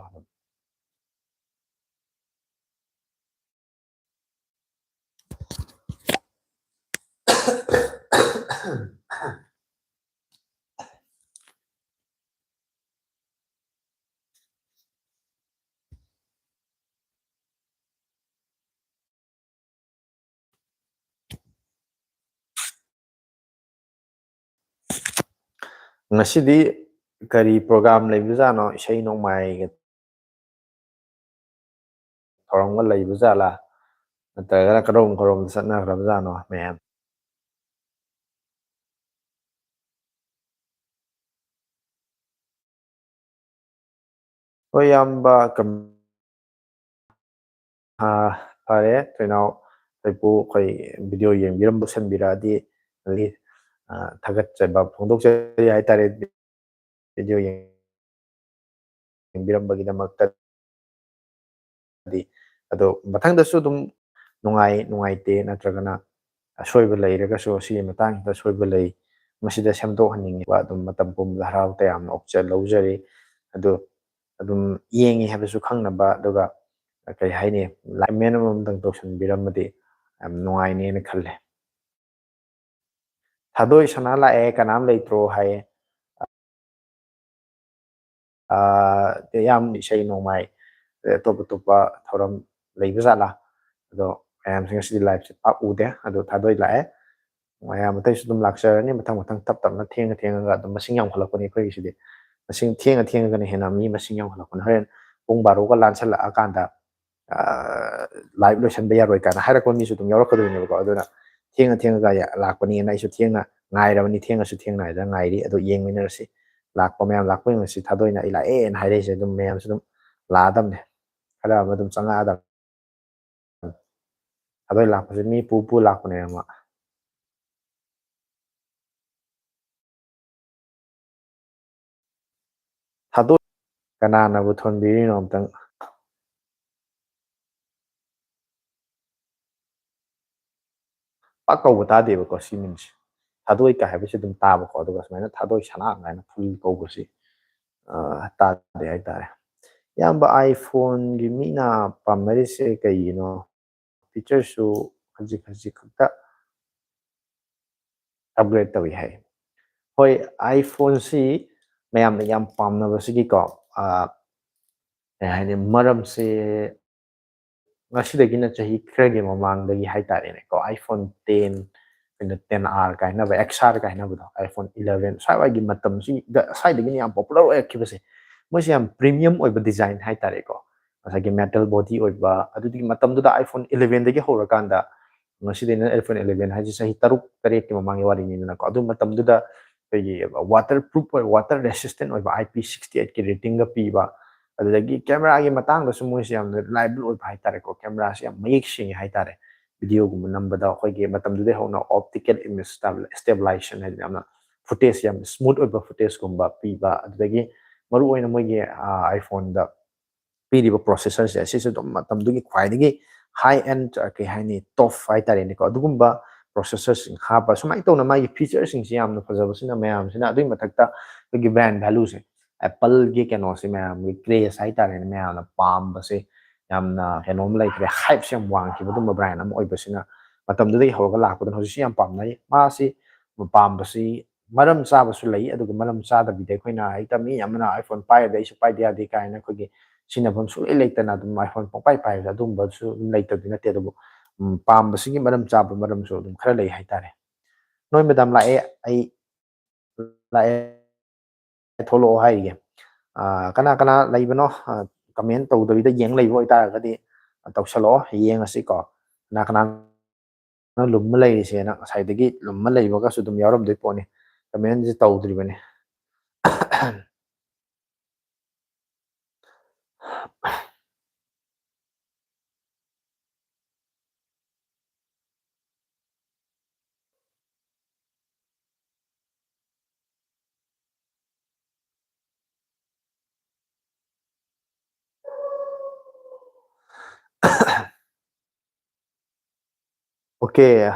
ꯉꯁꯤꯗꯤ ꯀꯔꯤ program ꯂꯩꯕꯖꯥꯠꯅꯣ? ꯏꯁꯩ ꯅꯣꯡꯃꯥꯏꯒ ꯊꯧꯔꯝꯒ ꯂꯩꯕ ꯖꯥꯠꯂꯥ? ꯅꯠꯇ꯭ꯔꯒꯅ ꯀꯔꯣꯝ ꯀꯔꯣꯝꯗ ꯆꯠꯅꯈ꯭ꯔꯕ ꯖꯥꯠꯅꯣ ꯃꯌꯥꯝ? ꯍꯣꯏ, ꯏꯌꯥꯝꯕ, ꯀꯝ-, ꯑꯥ, ꯐꯔꯦ, ꯊꯣꯏꯅꯥꯎ, ꯊꯣꯏꯄꯨ, ꯑꯩꯈꯣꯏ video ꯌꯦꯡꯕꯤꯔꯝꯕ ꯁꯟꯕꯤꯔꯛꯑꯗꯤ, ꯑꯥ, ꯊꯥꯒꯠꯆꯕ ꯐꯣꯡꯗꯣꯛꯆꯔꯤ ꯍꯥꯏꯇꯥꯔꯦ꯫ Video ꯌꯦꯡꯕꯤꯔꯝꯕꯒꯤꯗꯃꯛꯇꯗꯤ꯫ ꯑꯗꯣ ꯃꯊꯪꯗꯁꯨ ꯑꯗꯨꯝ ꯅꯨꯡꯉꯥꯏ, ꯅꯨꯡꯉꯥꯏꯇꯦ ꯅꯠꯇ꯭ꯔꯒꯅ ꯑꯁꯣꯏꯕ ꯂꯩꯔꯒꯁꯨ, ꯁꯤꯒꯤ ꯃꯇꯥꯡꯁꯤꯗ ꯑꯁꯣꯏꯕ ꯂꯩ, ꯃꯁꯤꯗ ꯁꯦꯝꯗꯣꯛꯍꯟꯅꯤꯡꯉꯤꯕ ꯑꯗꯨꯝ ꯃꯇꯝ ꯄꯨꯝꯕꯗ ꯍꯔꯥꯎ ꯇꯌꯥꯝꯅ ꯑꯣꯛꯆ-, ꯂꯧꯖꯔꯤ꯫ ꯑꯗꯣ ꯑꯗꯨꯝ ꯌꯦꯡꯉꯤ ꯍꯥꯏꯕꯁꯨ ꯈꯪꯅꯕ, ꯑꯗꯨꯒ ꯀꯩ ꯍꯥꯏꯅꯤ, like, comment ꯑꯃꯃꯝꯗꯪ ꯇꯧꯁꯟꯕꯤꯔꯝꯃꯗꯤ ꯌꯥꯝ ꯅꯨꯡꯉꯥꯏꯅꯦꯅ ꯈꯜꯂꯦ꯫ "ꯊꯥꯗꯣꯏ ꯁꯅꯥ ꯂꯥꯛꯑꯦ, ꯀꯅꯥꯝ ꯂꯩꯇ꯭ꯔꯣ?" ꯍꯥꯏꯌꯦ꯫ ꯑꯥ, ꯌꯥꯝ ꯏꯁꯩ ꯅꯣꯡꯃꯥꯏ, ꯑꯇꯣꯞ ꯑꯇꯣꯞꯄ ꯊꯧꯔꯝ ꯂꯩꯕ ꯖꯥꯠꯂꯥ? ꯑꯗꯣ ꯃꯌꯥꯝꯁꯦ ꯉꯁꯤꯗꯤ liveꯁꯦ ꯄꯥꯛ ꯎꯗꯦ꯫ ꯑꯗꯣ ꯊꯥꯗꯣꯏ ꯂꯥꯛꯑꯦ꯫ ꯃꯌꯥꯝ ꯑꯇꯩꯁꯨ ꯑꯗꯨꯝ ꯂꯥꯛꯆꯔꯅꯤ, ꯃꯊꯪ ꯃꯊꯪ ꯇꯞ ꯇꯞꯅ, ꯊꯦꯡꯉ ꯊꯦꯡꯉꯒ ꯑꯗꯨꯝ ꯃꯁꯤꯡ ꯌꯥꯝꯈꯠꯂꯛꯄꯅꯤ ꯑꯩꯈꯣꯏꯒꯤꯁꯤꯗꯤ꯫ ꯃꯁꯤꯡ ꯊꯦꯡꯉ ꯊꯦꯡꯉꯒꯅ ꯍꯦꯟꯅ ꯃꯤ ꯃꯁꯤꯡ ꯌꯥꯝꯈꯠꯂꯛꯄꯅꯤ꯫ ꯍꯣꯔꯦꯟ ꯄꯨꯡ ꯕꯥꯔꯣꯒ ꯂꯥꯟꯁꯜꯂꯛꯑꯀꯥꯟꯗ, ꯑꯥ, live ꯂꯣꯏꯁꯟꯕ ꯌꯥꯔꯣꯏ ꯀꯥꯏꯅ ꯍꯥꯏꯔꯛꯄ ꯃꯤꯁꯨ ꯑꯗꯨꯝ ꯌꯥꯎꯔꯛꯀꯗꯣꯏꯅꯦꯕꯀꯣ꯫ ꯑꯗꯨꯅ ꯊꯦꯡꯅ ꯊꯦꯡꯉꯒ ꯂꯥꯛꯄꯅꯤꯅ ꯑꯩꯁꯨ ꯊꯦꯡꯅ ꯉꯥꯏꯔꯕꯅꯤ, ꯊꯦꯡꯉꯁꯨ ꯊꯦꯡꯅ ꯍꯥꯏꯗꯅ ꯉꯥꯏꯔꯤ꯫ ꯑꯗꯣ ꯌꯦꯡꯃꯤꯟꯅꯔꯁꯤ꯫ ꯂꯥꯛꯄ ꯃꯌꯥꯝ, ꯂꯥꯛꯄ ꯌꯦꯡꯉꯁꯤ꯫ ꯊꯥꯗꯣꯏꯅ "ꯑꯩ ꯂꯥꯛꯑꯦꯅ" ꯍꯥꯏꯔꯛꯏꯁꯦ ꯑꯗꯨꯝ ꯃꯌꯥꯝꯁꯨ ꯑꯗꯨꯝ ꯂꯥꯛꯑꯗꯕꯅꯦ꯫ ꯈꯔ ꯑꯃ ꯑꯗꯨꯝ ꯆꯪꯉꯛꯑꯗꯕꯅꯦ꯫ ꯊꯥꯗꯣꯏ ꯂꯥꯛꯄꯁꯦ ꯃꯤ ꯄꯨ ꯄꯨ ꯂꯥꯛꯄꯅꯦ ꯑꯃ꯫ ꯊꯥꯗꯣꯏ ꯀꯅꯥꯅꯕꯨ ꯊꯣꯟꯕꯤꯔꯤꯅꯣ ꯑꯝꯇꯪ? ꯄꯥꯛ ꯀꯧꯕ ꯇꯥꯗꯦꯕꯀꯣ ꯁꯤ ꯃꯤꯡꯁꯦ꯫ ꯊꯥꯗꯣꯏ ꯀꯥꯏ ꯍꯥꯏꯕꯁꯤ ꯑꯗꯨꯝ ꯇꯥꯕꯀꯣ, ꯑꯗꯨꯒ ꯁꯨꯃꯥꯏꯅ ꯊꯥꯗꯣꯏ ꯁꯅꯥ ꯀꯥꯏꯅ full ꯀꯧꯕꯁꯤ, ꯑ, ꯇꯥꯗꯦ ꯍꯥꯏꯇꯥꯔꯦ꯫ ꯏꯌꯥꯝꯕ, iPhone-ꯒꯤ ꯃꯤꯅ ꯄꯥꯝꯅꯔꯤꯁꯦ ꯀꯩꯒꯤꯅꯣ? Feature-ꯁꯨ ꯈꯖꯤꯛ ꯈꯖꯤꯛ ꯈꯛꯇ upgrade ꯇꯧꯏ ꯍꯥꯏ꯫ ꯍꯣꯏ, iPhone-ꯁꯤ ꯃꯌꯥꯝꯅ ꯌꯥꯝ ꯄꯥꯝꯅꯕꯁꯤꯒꯤꯀꯣ, ꯑ, ꯀꯩ ꯍꯥꯏꯅꯤ, ꯃꯔꯝꯁꯦ ꯉꯁꯤꯗꯒꯤꯅ ꯆꯍꯤ ꯈꯔꯒꯤ ꯃꯃꯥꯡꯗꯒꯤ ꯍꯥꯏꯇꯥꯔꯦꯅꯦꯀꯣ, iPhone ten, ꯑꯩꯈꯣꯏꯅ ten R ꯀꯥꯏꯅꯕ, X R ꯀꯥꯏꯅꯕꯗꯣ, iPhone eleven ꯁ꯭ꯋꯥꯏꯋꯥꯏꯒꯤ ꯃꯇꯝꯁꯤꯗ, ꯁ꯭ꯋꯥꯏꯗꯒꯤꯅ ꯌꯥꯝ popular ꯑꯣꯏꯔꯛꯈꯤꯕꯁꯦ꯫ ꯃꯣꯏꯁꯦ ꯌꯥꯝ premium ꯑꯣꯏꯕ design ꯍꯥꯏꯇꯥꯔꯦꯀꯣ꯫ ꯉꯁꯥꯏꯒꯤ metal body ꯑꯣꯏꯕ, ꯑꯗꯨꯗꯤ ꯃꯇꯝꯗꯨꯗ iPhone eleven-ꯗꯒꯤ ꯍꯧꯔꯀꯥꯟꯗ, ꯉꯁꯤꯗꯩꯅ iPhone eleven ꯍꯥꯏꯁꯦ ꯆꯍꯤ ꯇꯔꯨꯛ ꯇꯔꯦꯠꯀꯤ ꯃꯃꯥꯡꯒꯤ ꯋꯥꯔꯤꯅꯤꯗꯅꯀꯣ꯫ ꯑꯗꯨ ꯃꯇꯝꯗꯨꯗ ꯑꯩꯈꯣꯏꯒꯤ waterproof ꯑꯣꯏꯕ, water resistant ꯑꯣꯏꯕ, I P sixty eight-ꯀꯤ rating-ꯒ ꯄꯤꯕ, ꯑꯗꯨꯗꯒꯤ camera-ꯒꯤ ꯃꯇꯥꯡꯗꯁꯨ ꯃꯣꯏꯁꯦ ꯌꯥꯝꯅ reliable ꯑꯣꯏꯕ ꯍꯥꯏꯇꯥꯔꯦꯀꯣ꯫ Camera-ꯁꯦ ꯌꯥꯝ ꯃꯌꯦꯛ ꯁꯦꯡꯉꯦ ꯍꯥꯏꯇꯥꯔꯦ꯫ Video-ꯒꯨꯝꯕ ꯅꯝꯕꯗ ꯑꯩꯈꯣꯏꯒꯤ ꯃꯇꯝꯗꯨꯗꯩ ꯍꯧꯅ optical image stabilization ꯍꯥꯏꯗꯅ ꯌꯥꯝꯅ footage ꯌꯥꯝ smooth ꯑꯣꯏꯕ footage-ꯀꯨꯝꯕ ꯄꯤꯕ, ꯑꯗꯨꯗꯒꯤ ꯃꯔꯨꯑꯣꯏꯅ ꯃꯣꯏꯒꯤ, ꯑ, iPhone-ꯗ ꯄꯤꯔꯤꯕ processor-ꯁꯦ ꯑꯁꯤꯁꯨ ꯑꯗꯨꯝ ꯃꯇꯝꯗꯨꯒꯤ ꯈ꯭ꯋꯥꯏꯗꯒꯤ high end, ꯑ, ꯀꯩ ꯍꯥꯏꯅꯤ, top ꯍꯥꯏꯇꯥꯔꯦꯅꯦꯀꯣ, ꯑꯗꯨꯒꯨꯝꯕ processor-ꯁꯤꯡ ꯍꯥꯞꯄ, ꯁꯨꯃꯥꯏꯅ ꯇꯧꯅ ꯃꯥꯒꯤ feature-ꯁꯤꯡꯁꯤ ꯌꯥꯝꯅ ꯐꯖꯕꯁꯤꯅ ꯃꯌꯥꯝꯁꯤꯅ, ꯑꯗꯨꯒꯤ ꯃꯊꯛꯇ ꯑꯩꯈꯣꯏꯒꯤ brand value-ꯁꯦ, Apple-ꯒꯤ ꯀꯩꯅꯣꯁꯦ ꯃꯌꯥꯝꯒꯤ craze ꯍꯥꯏꯇꯥꯔꯦꯅꯦ, ꯃꯌꯥꯝꯅ ꯄꯥꯝꯕꯁꯦ ꯌꯥꯝꯅ ꯀꯩꯅꯣꯝ ꯂꯩꯈ꯭ꯔꯦ, hype-ꯁꯦ ꯌꯥꯝ ꯋꯥꯡꯈꯤꯕ ꯑꯗꯨꯝꯕ brand ꯑꯃ ꯑꯣꯏꯕꯁꯤꯅ ꯃꯇꯝꯗꯨꯗꯒꯤ ꯍꯧꯔꯒ ꯂꯥꯛꯄꯗꯨꯅ ꯍꯧꯖꯤꯛꯁꯨ ꯌꯥꯝ ꯄꯥꯝꯅꯩ꯫ ꯃꯥꯁꯤ ꯄꯥꯝꯕꯁꯤ ꯃꯔꯝ ꯆꯥꯕꯁꯨ ꯂꯩ, ꯑꯗꯨꯒ ꯃꯔꯝ ꯆꯥꯗꯕꯤꯗ ꯑꯩꯈꯣꯏꯅ ꯍꯦꯛꯇ ꯃꯤ ꯑꯃꯅ iPhone ꯄꯥꯏꯔꯗꯤ ꯑꯩꯁꯨ ꯄꯥꯏꯗ ꯌꯥꯗꯦ ꯀꯥꯏꯅ ꯑꯩꯈꯣꯏꯒꯤ ꯁꯤꯖꯤꯟꯅꯐꯝ ꯁꯨꯡꯂꯩ ꯂꯩꯇꯅ ꯑꯗꯨꯝ iPhone ꯄꯪꯄꯥꯏ ꯄꯥꯏꯕꯁꯦ ꯑꯗꯨꯝꯕꯁꯨ ꯑꯗꯨꯝ ꯂꯩꯇꯕꯗꯤ ꯅꯠꯇꯦ, ꯑꯗꯨꯕꯨ, ꯎꯝ, ꯄꯥꯝꯕꯁꯤꯒꯤ ꯃꯔꯝ ꯆꯥꯕ ꯃꯔꯝꯁꯨ ꯑꯗꯨꯝ ꯈꯔ ꯂꯩ ꯍꯥꯏꯇꯥꯔꯦ꯫ ꯅꯣꯏ madam ꯂꯥꯛꯑꯦ, ꯑꯩ ꯂꯥꯛꯑꯦ, ꯊꯣꯛꯂꯛꯑꯣ ꯍꯥꯏꯔꯤꯒꯦ꯫ ꯑ, ꯀꯅꯥ ꯀꯅꯥ ꯂꯩꯕꯅꯣ? ꯑ, comment ꯇꯧꯗꯕꯤꯗ ꯌꯦꯡ ꯂꯩꯕ ꯑꯣꯏꯇꯥꯔꯒꯗꯤ ꯇꯧꯁꯜꯂꯛꯑꯣ, ꯌꯦꯡꯉꯁꯤꯀꯣ꯫ ꯀꯅꯥ ꯀꯅꯥ ꯂꯨꯝꯃ ꯂꯩꯔꯤꯁꯦꯅ ꯉꯁꯥꯏꯗꯒꯤ ꯂꯨꯝꯃ ꯂꯩꯕꯒꯁꯨ ꯑꯗꯨꯝ ꯌꯥꯎꯔꯝꯗꯣꯏ ꯄꯣꯠꯅꯤ꯫ Commentꯁꯦ ꯇꯧꯗ꯭ꯔꯤꯕꯅꯤ꯫ OK,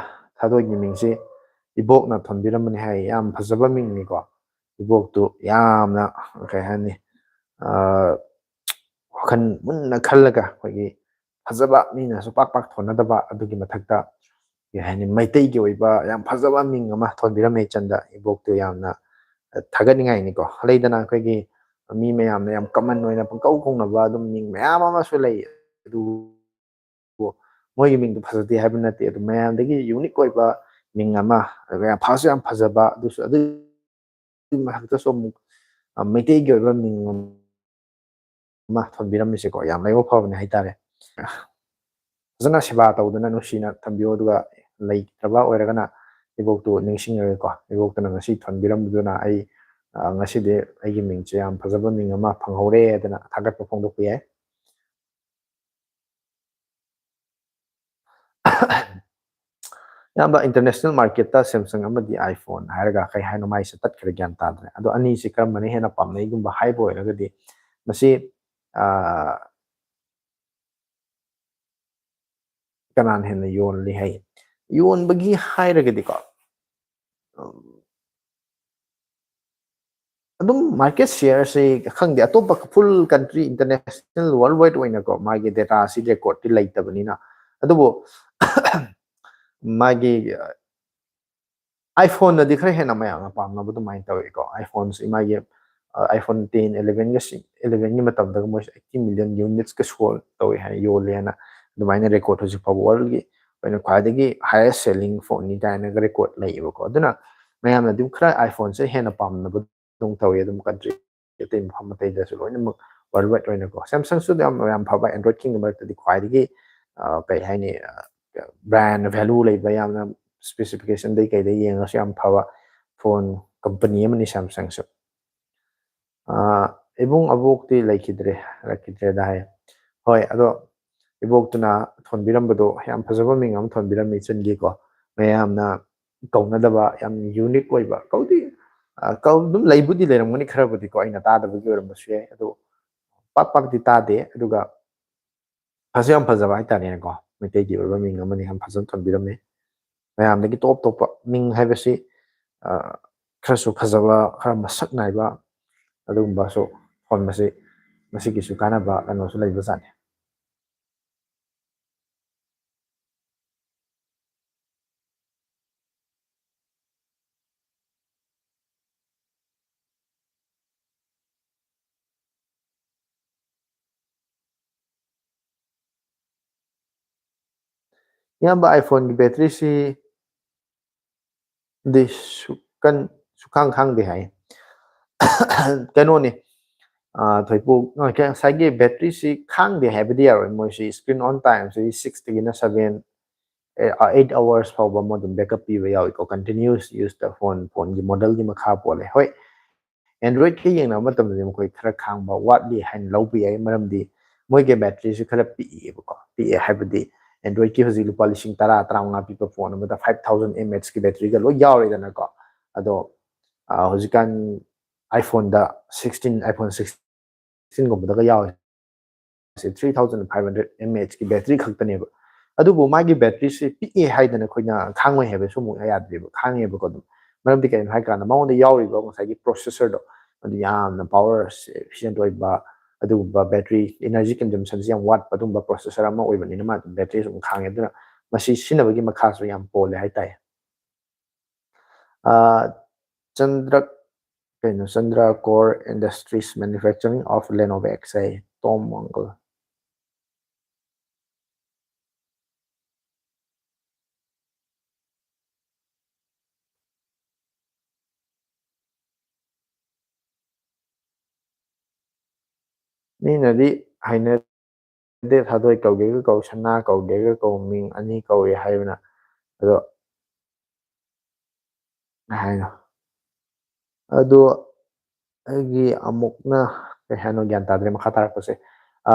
ꯊꯥꯗꯣꯏꯒꯤ ꯃꯤꯡꯁꯤ ꯏꯕꯣꯛꯅ ꯊꯣꯟꯕꯤꯔꯝꯕꯅꯤ ꯍꯥꯏ꯫ ꯌꯥꯝ ꯐꯖꯕ ꯃꯤꯡꯅꯤꯀꯣ꯫ ꯏꯕꯣꯛꯇꯨ ꯌꯥꯝꯅ, ꯀꯩ ꯍꯥꯏꯅꯤ, ꯑ, ꯋꯥꯈꯜ ꯃꯨꯟꯅ ꯈꯜꯂꯒ ꯑꯩꯈꯣꯏꯒꯤ ꯐꯖꯕ, ꯃꯤꯅꯁꯨ ꯄꯥꯛ ꯄꯥꯛ ꯊꯣꯟꯅꯗꯕ, ꯑꯗꯨꯒꯤ ꯃꯊꯛꯇ, ꯀꯩ ꯍꯥꯏꯅꯤ, ꯃꯩꯇꯩꯒꯤ ꯑꯣꯏꯕ ꯌꯥꯝ ꯐꯖꯕ ꯃꯤꯡ ꯑꯃ ꯊꯣꯟꯕꯤꯔꯝꯃꯦ ꯏꯆꯟꯗ꯫ ꯏꯕꯣꯛꯇꯨ ꯌꯥꯝꯅ ꯊꯥꯒꯠꯅꯤꯡꯉꯥꯏꯅꯤꯀꯣ꯫ ꯂꯩꯗꯅ ꯑꯩꯈꯣꯏꯒꯤ ꯃꯤ ꯃꯌꯥꯝꯅ ꯌꯥꯝ common ꯑꯣꯏꯅ ꯄꯪꯀꯧ ꯀꯧꯅꯕ ꯑꯗꯨꯝ ꯃꯤꯡ ꯃꯌꯥꯝ ꯑꯃꯁꯨ ꯂꯩ꯫ ꯑꯗꯨ ꯃꯣꯏꯒꯤ ꯃꯤꯡꯗꯣ ꯐꯖꯗꯦ ꯍꯥꯏꯕ ꯅꯠꯇꯦ, ꯑꯗꯨ ꯃꯌꯥꯝꯗꯒꯤ unique ꯑꯣꯏꯕ ꯃꯤꯡ ꯑꯃ, ꯑꯗꯨꯒ ꯌꯥꯝ ꯐꯁꯨ ꯌꯥꯝ ꯐꯖꯕ, ꯑꯗꯨꯁꯨ ꯑꯗꯨꯒꯤ ꯃꯊꯛꯇꯁꯨ ꯑꯃꯨꯛ, ꯑ, ꯃꯩꯇꯩꯒꯤ ꯑꯣꯏꯕ ꯃꯤꯡ ꯑꯃ ꯊꯣꯟꯕꯤꯔꯝꯃꯤꯁꯦꯀꯣ, ꯌꯥꯝ ꯂꯥꯏꯕꯛ ꯐꯕꯅꯦ ꯍꯥꯏꯇꯥꯔꯦ꯫ ꯐꯖꯅ ꯁꯦꯕꯥ ꯇꯧꯗꯅ ꯅꯨꯡꯁꯤꯅ ꯊꯝꯕꯤꯌꯣ, ꯑꯗꯨꯒ ꯂꯩꯇ꯭ꯔꯕ ꯑꯣꯏꯔꯒꯅ ꯏꯕꯣꯛꯇꯨ ꯅꯤꯡꯁꯤꯡꯉꯒꯀꯣ, ꯏꯕꯣꯛꯇꯨꯅ ꯉꯁꯤ ꯊꯣꯟꯕꯤꯔꯝꯕꯗꯨꯅ ꯑꯩ, ꯑ, ꯉꯁꯤꯗꯤ ꯑꯩꯒꯤ ꯃꯤꯡꯁꯦ ꯌꯥꯝ ꯐꯖꯕ ꯃꯤꯡ ꯑꯃ ꯐꯪꯍꯧꯔꯦ ꯍꯥꯏꯗꯅ ꯊꯥꯒꯠꯄ ꯐꯣꯡꯗꯣꯛꯄ ꯌꯥꯏ꯫ ꯏꯌꯥꯝꯕ, international marketꯇ Samsung ꯑꯃꯗꯤ iPhone ꯍꯥꯏꯔꯒ ꯀꯩ ꯍꯥꯏꯅꯣ, ꯃꯥꯏꯁꯦ ꯇꯠꯈ꯭ꯔꯦ, ꯒ꯭ꯌꯥꯟ ꯇꯥꯗ꯭ꯔꯦ꯫ ꯑꯗꯣ ꯑꯅꯤꯁꯤ ꯀꯔꯝꯕꯅ ꯍꯦꯟꯅ ꯄꯥꯝꯅꯩꯒꯨꯝꯕ ꯍꯥꯏꯕ ꯑꯣꯏꯔꯒꯗꯤ, ꯃꯁꯤ, ꯑ, ꯀꯅꯥꯅ ꯍꯦꯟꯅ ꯌꯣꯜꯂꯤ ꯍꯥꯏ? ꯌꯣꯟꯕꯒꯤ ꯍꯥꯏꯔꯒꯗꯤꯀꯣ, ꯎꯝ, ꯑꯗꯨꯝ market shareꯁꯦ ꯈꯪꯗꯦ, ꯑꯇꯣꯞꯄ full country, international, worldwide ꯑꯣꯏꯅꯀꯣ, ꯃꯥꯒꯤ dataꯁꯤ, recordꯇꯤ ꯂꯩꯇꯕꯅꯤꯅ꯫ ꯑꯗꯨꯕꯨ ꯃꯥꯒꯤ, ꯑ, iPhoneꯅꯗꯤ ꯈꯔ ꯍꯦꯟꯅ ꯃꯌꯥꯝꯅ ꯄꯥꯝꯅꯕ ꯑꯗꯨꯃꯥꯏꯅ ꯇꯧꯋꯤꯀꯣ꯫ iPhoneꯁꯤ ꯃꯥꯒꯤ, ꯑ, iPhone ten, elevenꯒ ꯁꯤ-, elevenꯒꯤ ꯃꯇꯝꯗꯒ ꯃꯣꯏꯁꯦ eighty million unitsꯀ sold ꯇꯧꯋꯦ ꯍꯥꯏ, ꯌꯣꯜꯂꯦꯅ꯫ ꯑꯗꯨꯃꯥꯏꯅ record ꯍꯧꯖꯤꯛ ꯐꯥꯎꯕ worldꯒꯤ ꯑꯣꯏꯅ ꯈ꯭ꯋꯥꯏꯗꯒꯤ highest selling phoneꯅꯤ ꯀꯥꯏꯅꯒ record ꯂꯩꯌꯦꯕꯀꯣ꯫ ꯑꯗꯨꯅ ꯃꯌꯥꯝꯅ ꯑꯗꯨꯝ ꯈꯔ iPhoneꯁꯦ ꯍꯦꯟꯅ ꯄꯥꯝꯅꯕ ꯑꯗꯨꯝ ꯇꯧꯋꯤ, ꯑꯗꯨꯝ country ꯑꯇꯩ ꯃꯐꯝ ꯑꯇꯩꯗꯁꯨ ꯂꯣꯏꯅꯃꯛ worldwide ꯑꯣꯏꯅꯀꯣ꯫ Samsungꯁꯨ ꯌꯥꯝ, ꯌꯥꯝ ꯐꯕ, Androidꯀꯤ ꯃꯔꯛꯇꯗꯤ ꯈ꯭ꯋꯥꯏꯗꯒꯤ, ꯑ, ꯀꯩ ꯍꯥꯏꯅꯤ, ꯑ, brand value ꯂꯩꯕ, ꯌꯥꯝꯅ specification ꯗꯩ ꯀꯩꯗꯩ ꯌꯦꯡꯉꯁꯨ ꯌꯥꯝ ꯐꯕ phone company ꯑꯃꯅꯤ Samsung ꯁꯨ꯫ ꯑꯥ, ꯏꯕꯨꯡ ꯑꯕꯣꯛꯇꯤ ꯂꯩꯈꯤꯗ꯭ꯔꯦ, ꯍꯜꯂꯛꯈꯤꯗ꯭ꯔꯦꯗ ꯍꯥꯏ꯫ ꯍꯣꯏ, ꯑꯗꯣ ꯏꯕꯣꯛꯇꯨꯅ ꯊꯣꯟꯕꯤꯔꯝꯕꯗꯣ ꯌꯥꯝ ꯐꯖꯕ ꯃꯤꯡ ꯑꯃ ꯊꯣꯟꯕꯤꯔꯝꯃꯤ ꯏꯆꯟꯒꯤꯀꯣ꯫ ꯃꯌꯥꯝꯅ ꯀꯧꯅꯗꯕ, ꯌꯥꯝ unique ꯑꯣꯏꯕ꯫ ꯀꯧꯗꯤ, ꯑ, ꯀꯧ-, ꯑꯗꯨꯝ ꯂꯩꯕꯨꯗꯤ ꯂꯩꯔꯝꯒꯅꯤ ꯈꯔꯕꯨꯗꯤꯀꯣ, ꯑꯩꯅ ꯇꯥꯗꯕꯒꯤ ꯑꯣꯏꯔꯝꯕꯁꯨ ꯌꯥꯏ꯫ ꯑꯗꯣ ꯄꯥꯛ ꯄꯥꯛꯇꯤ ꯇꯥꯗꯦ꯫ ꯑꯗꯨꯒ ꯐꯁꯨ ꯌꯥꯝ ꯐꯖꯕ ꯍꯥꯏꯇꯥꯔꯦꯅꯦꯀꯣ, ꯃꯩꯇꯩꯒꯤ ꯑꯣꯏꯕ ꯃꯤꯡ ꯑꯃꯅꯤ, ꯌꯥꯝ ꯐꯖꯅ ꯊꯣꯟꯕꯤꯔꯝꯃꯤ꯫ ꯃꯌꯥꯝꯗꯒꯤ ꯇꯣꯞ ꯇꯣꯞꯄ ꯃꯤꯡ ꯍꯥꯏꯕꯁꯤ, ꯑ, ꯈꯔꯁꯨ ꯐꯖꯕ, ꯈꯔ ꯃꯁꯛ ꯅꯥꯏꯕ ꯑꯗꯨꯒꯨꯝꯕꯁꯨ ꯊꯣꯟꯕꯁꯤ ꯃꯁꯤꯒꯤꯁꯨ ꯀꯥꯟꯅꯕ ꯀꯩꯅꯣꯁꯨ ꯂꯩꯕꯖꯥꯠꯅꯤ꯫ ꯏꯌꯥꯝꯕ, iPhone ꯒꯤ battery ꯁꯤ ꯗꯤ ꯁꯨꯀꯟ-, ꯁꯨꯈꯥꯡ ꯈꯥꯡꯗꯦ ꯍꯥꯏ꯫ ꯀꯩꯅꯣꯅꯤ, ꯑ, ꯊꯣꯏꯄꯣꯛ, ꯑ, ꯀꯩ-, ꯉꯁꯥꯏꯒꯤ battery ꯁꯤ ꯈꯥꯡꯗꯦ ꯍꯥꯏꯕꯗꯤ ꯌꯥꯔꯣꯏ꯫ ꯃꯣꯏꯁꯤ screen on time ꯁꯤ six ꯇꯒꯤꯅ seven, ꯑꯦ, ꯑ, eight hours ꯐꯥꯎꯕ ꯑꯃ ꯑꯗꯨꯝ backup ꯄꯤꯕ ꯌꯥꯎꯏꯀꯣ꯫ Continuous use ꯇ phone, phone ꯒꯤ model ꯒꯤ ꯃꯈꯥ ꯄꯣꯜꯂꯦ꯫ ꯍꯣꯏ, Android ꯀ ꯌꯦꯡꯅꯕ ꯃꯇꯝꯗꯗꯤ ꯃꯈꯣꯏ ꯈꯔ ꯈꯥꯡꯕ ꯋꯥꯠꯂꯤ ꯍꯥꯏꯅ ꯂꯧꯕ ꯌꯥꯏ, ꯃꯔꯝꯗꯤ ꯃꯣꯏꯒꯤ battery ꯁꯤ ꯈꯔ ꯄꯤꯛꯏꯕꯀꯣ꯫ ꯄꯤꯛꯑꯦ ꯍꯥꯏꯕꯗꯤ Android ꯀꯤ ꯍꯧꯖꯤꯛ ꯂꯨꯄꯥ ꯂꯤꯁꯤꯡ ꯇꯔꯥ, ꯇꯔꯥꯃꯉꯥ ꯄꯤꯕ phone ꯑꯃꯗ five thousand mAh ꯀꯤ battery ꯒ ꯂꯣꯏ ꯌꯥꯎꯔꯦꯗꯅꯀꯣ꯫ ꯑꯗꯣ, ꯑ, ꯍꯧꯖꯤꯛꯀꯥꯟ iPhone ꯗ sixteen, iPhone sixteen ꯒꯨꯝꯕꯗꯒ ꯌꯥꯎꯔꯦ꯫ ꯁꯤ three thousand five hundred mAh ꯀꯤ battery ꯈꯛꯇꯅꯦꯕ꯫ ꯑꯗꯨꯕꯨ ꯃꯥꯒꯤ battery ꯁꯤ ꯄꯤꯛꯑꯦ ꯍꯥꯏꯗꯅ ꯑꯩꯈꯣꯏꯅ ꯈꯥꯡꯉꯣꯏ ꯍꯥꯏꯕꯁꯨ ꯑꯃꯨꯛ ꯌꯥꯗ꯭ꯔꯦꯕ, ꯈꯥꯡꯉꯦꯕꯀꯣ ꯑꯗꯨꯝ꯫ ꯃꯔꯝꯗꯤ ꯀꯩꯅꯣ ꯍꯥꯏꯀꯥꯟꯗ ꯃꯉꯣꯟꯗ ꯌꯥꯎꯔꯤꯕ ꯉꯁꯥꯏꯒꯤ processor ꯗꯣ, ꯑꯗꯨ ꯌꯥꯝꯅ power efficient ꯑꯣꯏꯕ, ꯑꯗꯨꯒꯨꯝꯕ battery energy consumption ꯁꯤ ꯌꯥꯝ ꯋꯥꯠꯄ ꯑꯗꯨꯒꯨꯝꯕ processor ꯑꯃ ꯑꯣꯏꯕꯅꯤꯅ ꯃꯥ ꯑꯗꯨꯝ battery ꯁꯨ ꯑꯗꯨꯝ ꯈꯥꯡꯉꯦ꯫ ꯑꯗꯨꯅ ꯃꯁꯤ ꯁꯤꯖꯤꯟꯅꯕꯒꯤ ꯃꯈꯥꯁꯨ ꯌꯥꯝ ꯄꯣꯜꯂꯦ ꯍꯥꯏꯇꯥꯏ꯫ ꯑꯥ, ꯆꯟꯗ꯭ꯔ, ꯀꯩꯅꯣ, Chandra Core Industries Manufacturing of Lenovo X ꯍꯥꯏ, ꯇꯣꯝ ꯋꯥꯡꯒꯜ꯫ ꯃꯤꯅꯗꯤ ꯍꯥꯏꯅ ꯊꯥꯗꯣꯏ ꯀꯧꯒꯦꯒ ꯀꯧ, ꯁꯅꯥ ꯀꯧꯒꯦꯒ ꯀꯧ, ꯃꯤꯡ ꯑꯅꯤ ꯀꯧꯏ ꯍꯥꯏꯕꯅ꯫ ꯑꯗꯣ ꯀꯩ ꯍꯥꯏꯅꯣ? ꯑꯗꯣ ꯑꯩꯒꯤ ꯑꯃꯨꯛꯅ ꯀꯩ ꯍꯥꯏꯅꯣ ꯒ꯭ꯌꯥꯟ ꯇꯥꯗ꯭ꯔꯦ ꯃꯈꯥ ꯇꯥꯔꯛꯄꯁꯦ꯫ ꯑ,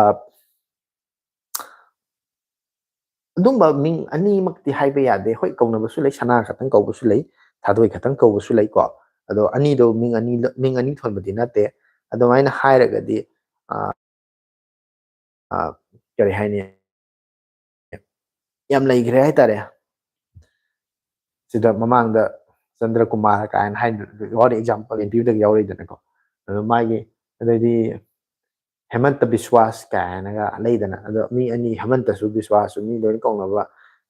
ꯑꯗꯨꯝꯕ ꯃꯤꯡ ꯑꯅꯤꯃꯛꯇꯤ ꯍꯥꯏꯕ ꯌꯥꯗꯦ꯫ ꯍꯣꯏ, ꯀꯧꯅꯕꯁꯨ ꯂꯩ, ꯁꯅꯥ ꯈꯛꯇꯪ ꯀꯧꯕꯁꯨ ꯂꯩ, ꯊꯥꯗꯣꯏ ꯈꯛꯇꯪ ꯀꯧꯕꯁꯨ ꯂꯩꯀꯣ꯫ ꯑꯗꯣ ꯑꯅꯤꯗꯣ ꯃꯤꯡ ꯑꯅꯤ, ꯃꯤꯡ ꯑꯅꯤ ꯊꯣꯟꯕꯗꯤ ꯅꯠꯇꯦ꯫ ꯑꯗꯨꯃꯥꯏꯅ ꯍꯥꯏꯔꯒꯗꯤ, ꯑ, ꯑ, ꯀꯔꯤ ꯍꯥꯏꯅꯤ? ꯌꯥꯝ ꯂꯩꯈ꯭ꯔꯦ ꯍꯥꯏꯇꯥꯔꯦ꯫ ꯁꯤꯗ ꯃꯃꯥꯡꯗ ꯆꯟꯗ꯭ꯔ ꯀꯨꯃꯥꯔ ꯀꯥꯏꯅ ꯍꯥꯏ, ꯋꯥꯔꯤ example ꯏꯟꯇꯔꯚ꯭ꯌꯨꯗꯒ ꯌꯥꯎꯔꯛꯏꯗꯅꯀꯣ꯫ ꯑꯗꯣ ꯃꯥꯒꯤ, ꯑꯗꯩꯗꯤ ꯍꯦꯃꯟꯇ ꯕꯤꯁ꯭ꯋꯥꯁ ꯀꯥꯏꯅꯒ ꯂꯩꯗꯅ, ꯑꯗꯣ ꯃꯤ ꯑꯅꯤ, ꯍꯦꯃꯟꯇꯁꯨ ꯕꯤꯁ꯭ꯋꯥꯁꯁꯨ ꯃꯤ ꯂꯣꯏꯅ ꯀꯧꯅꯕ꯫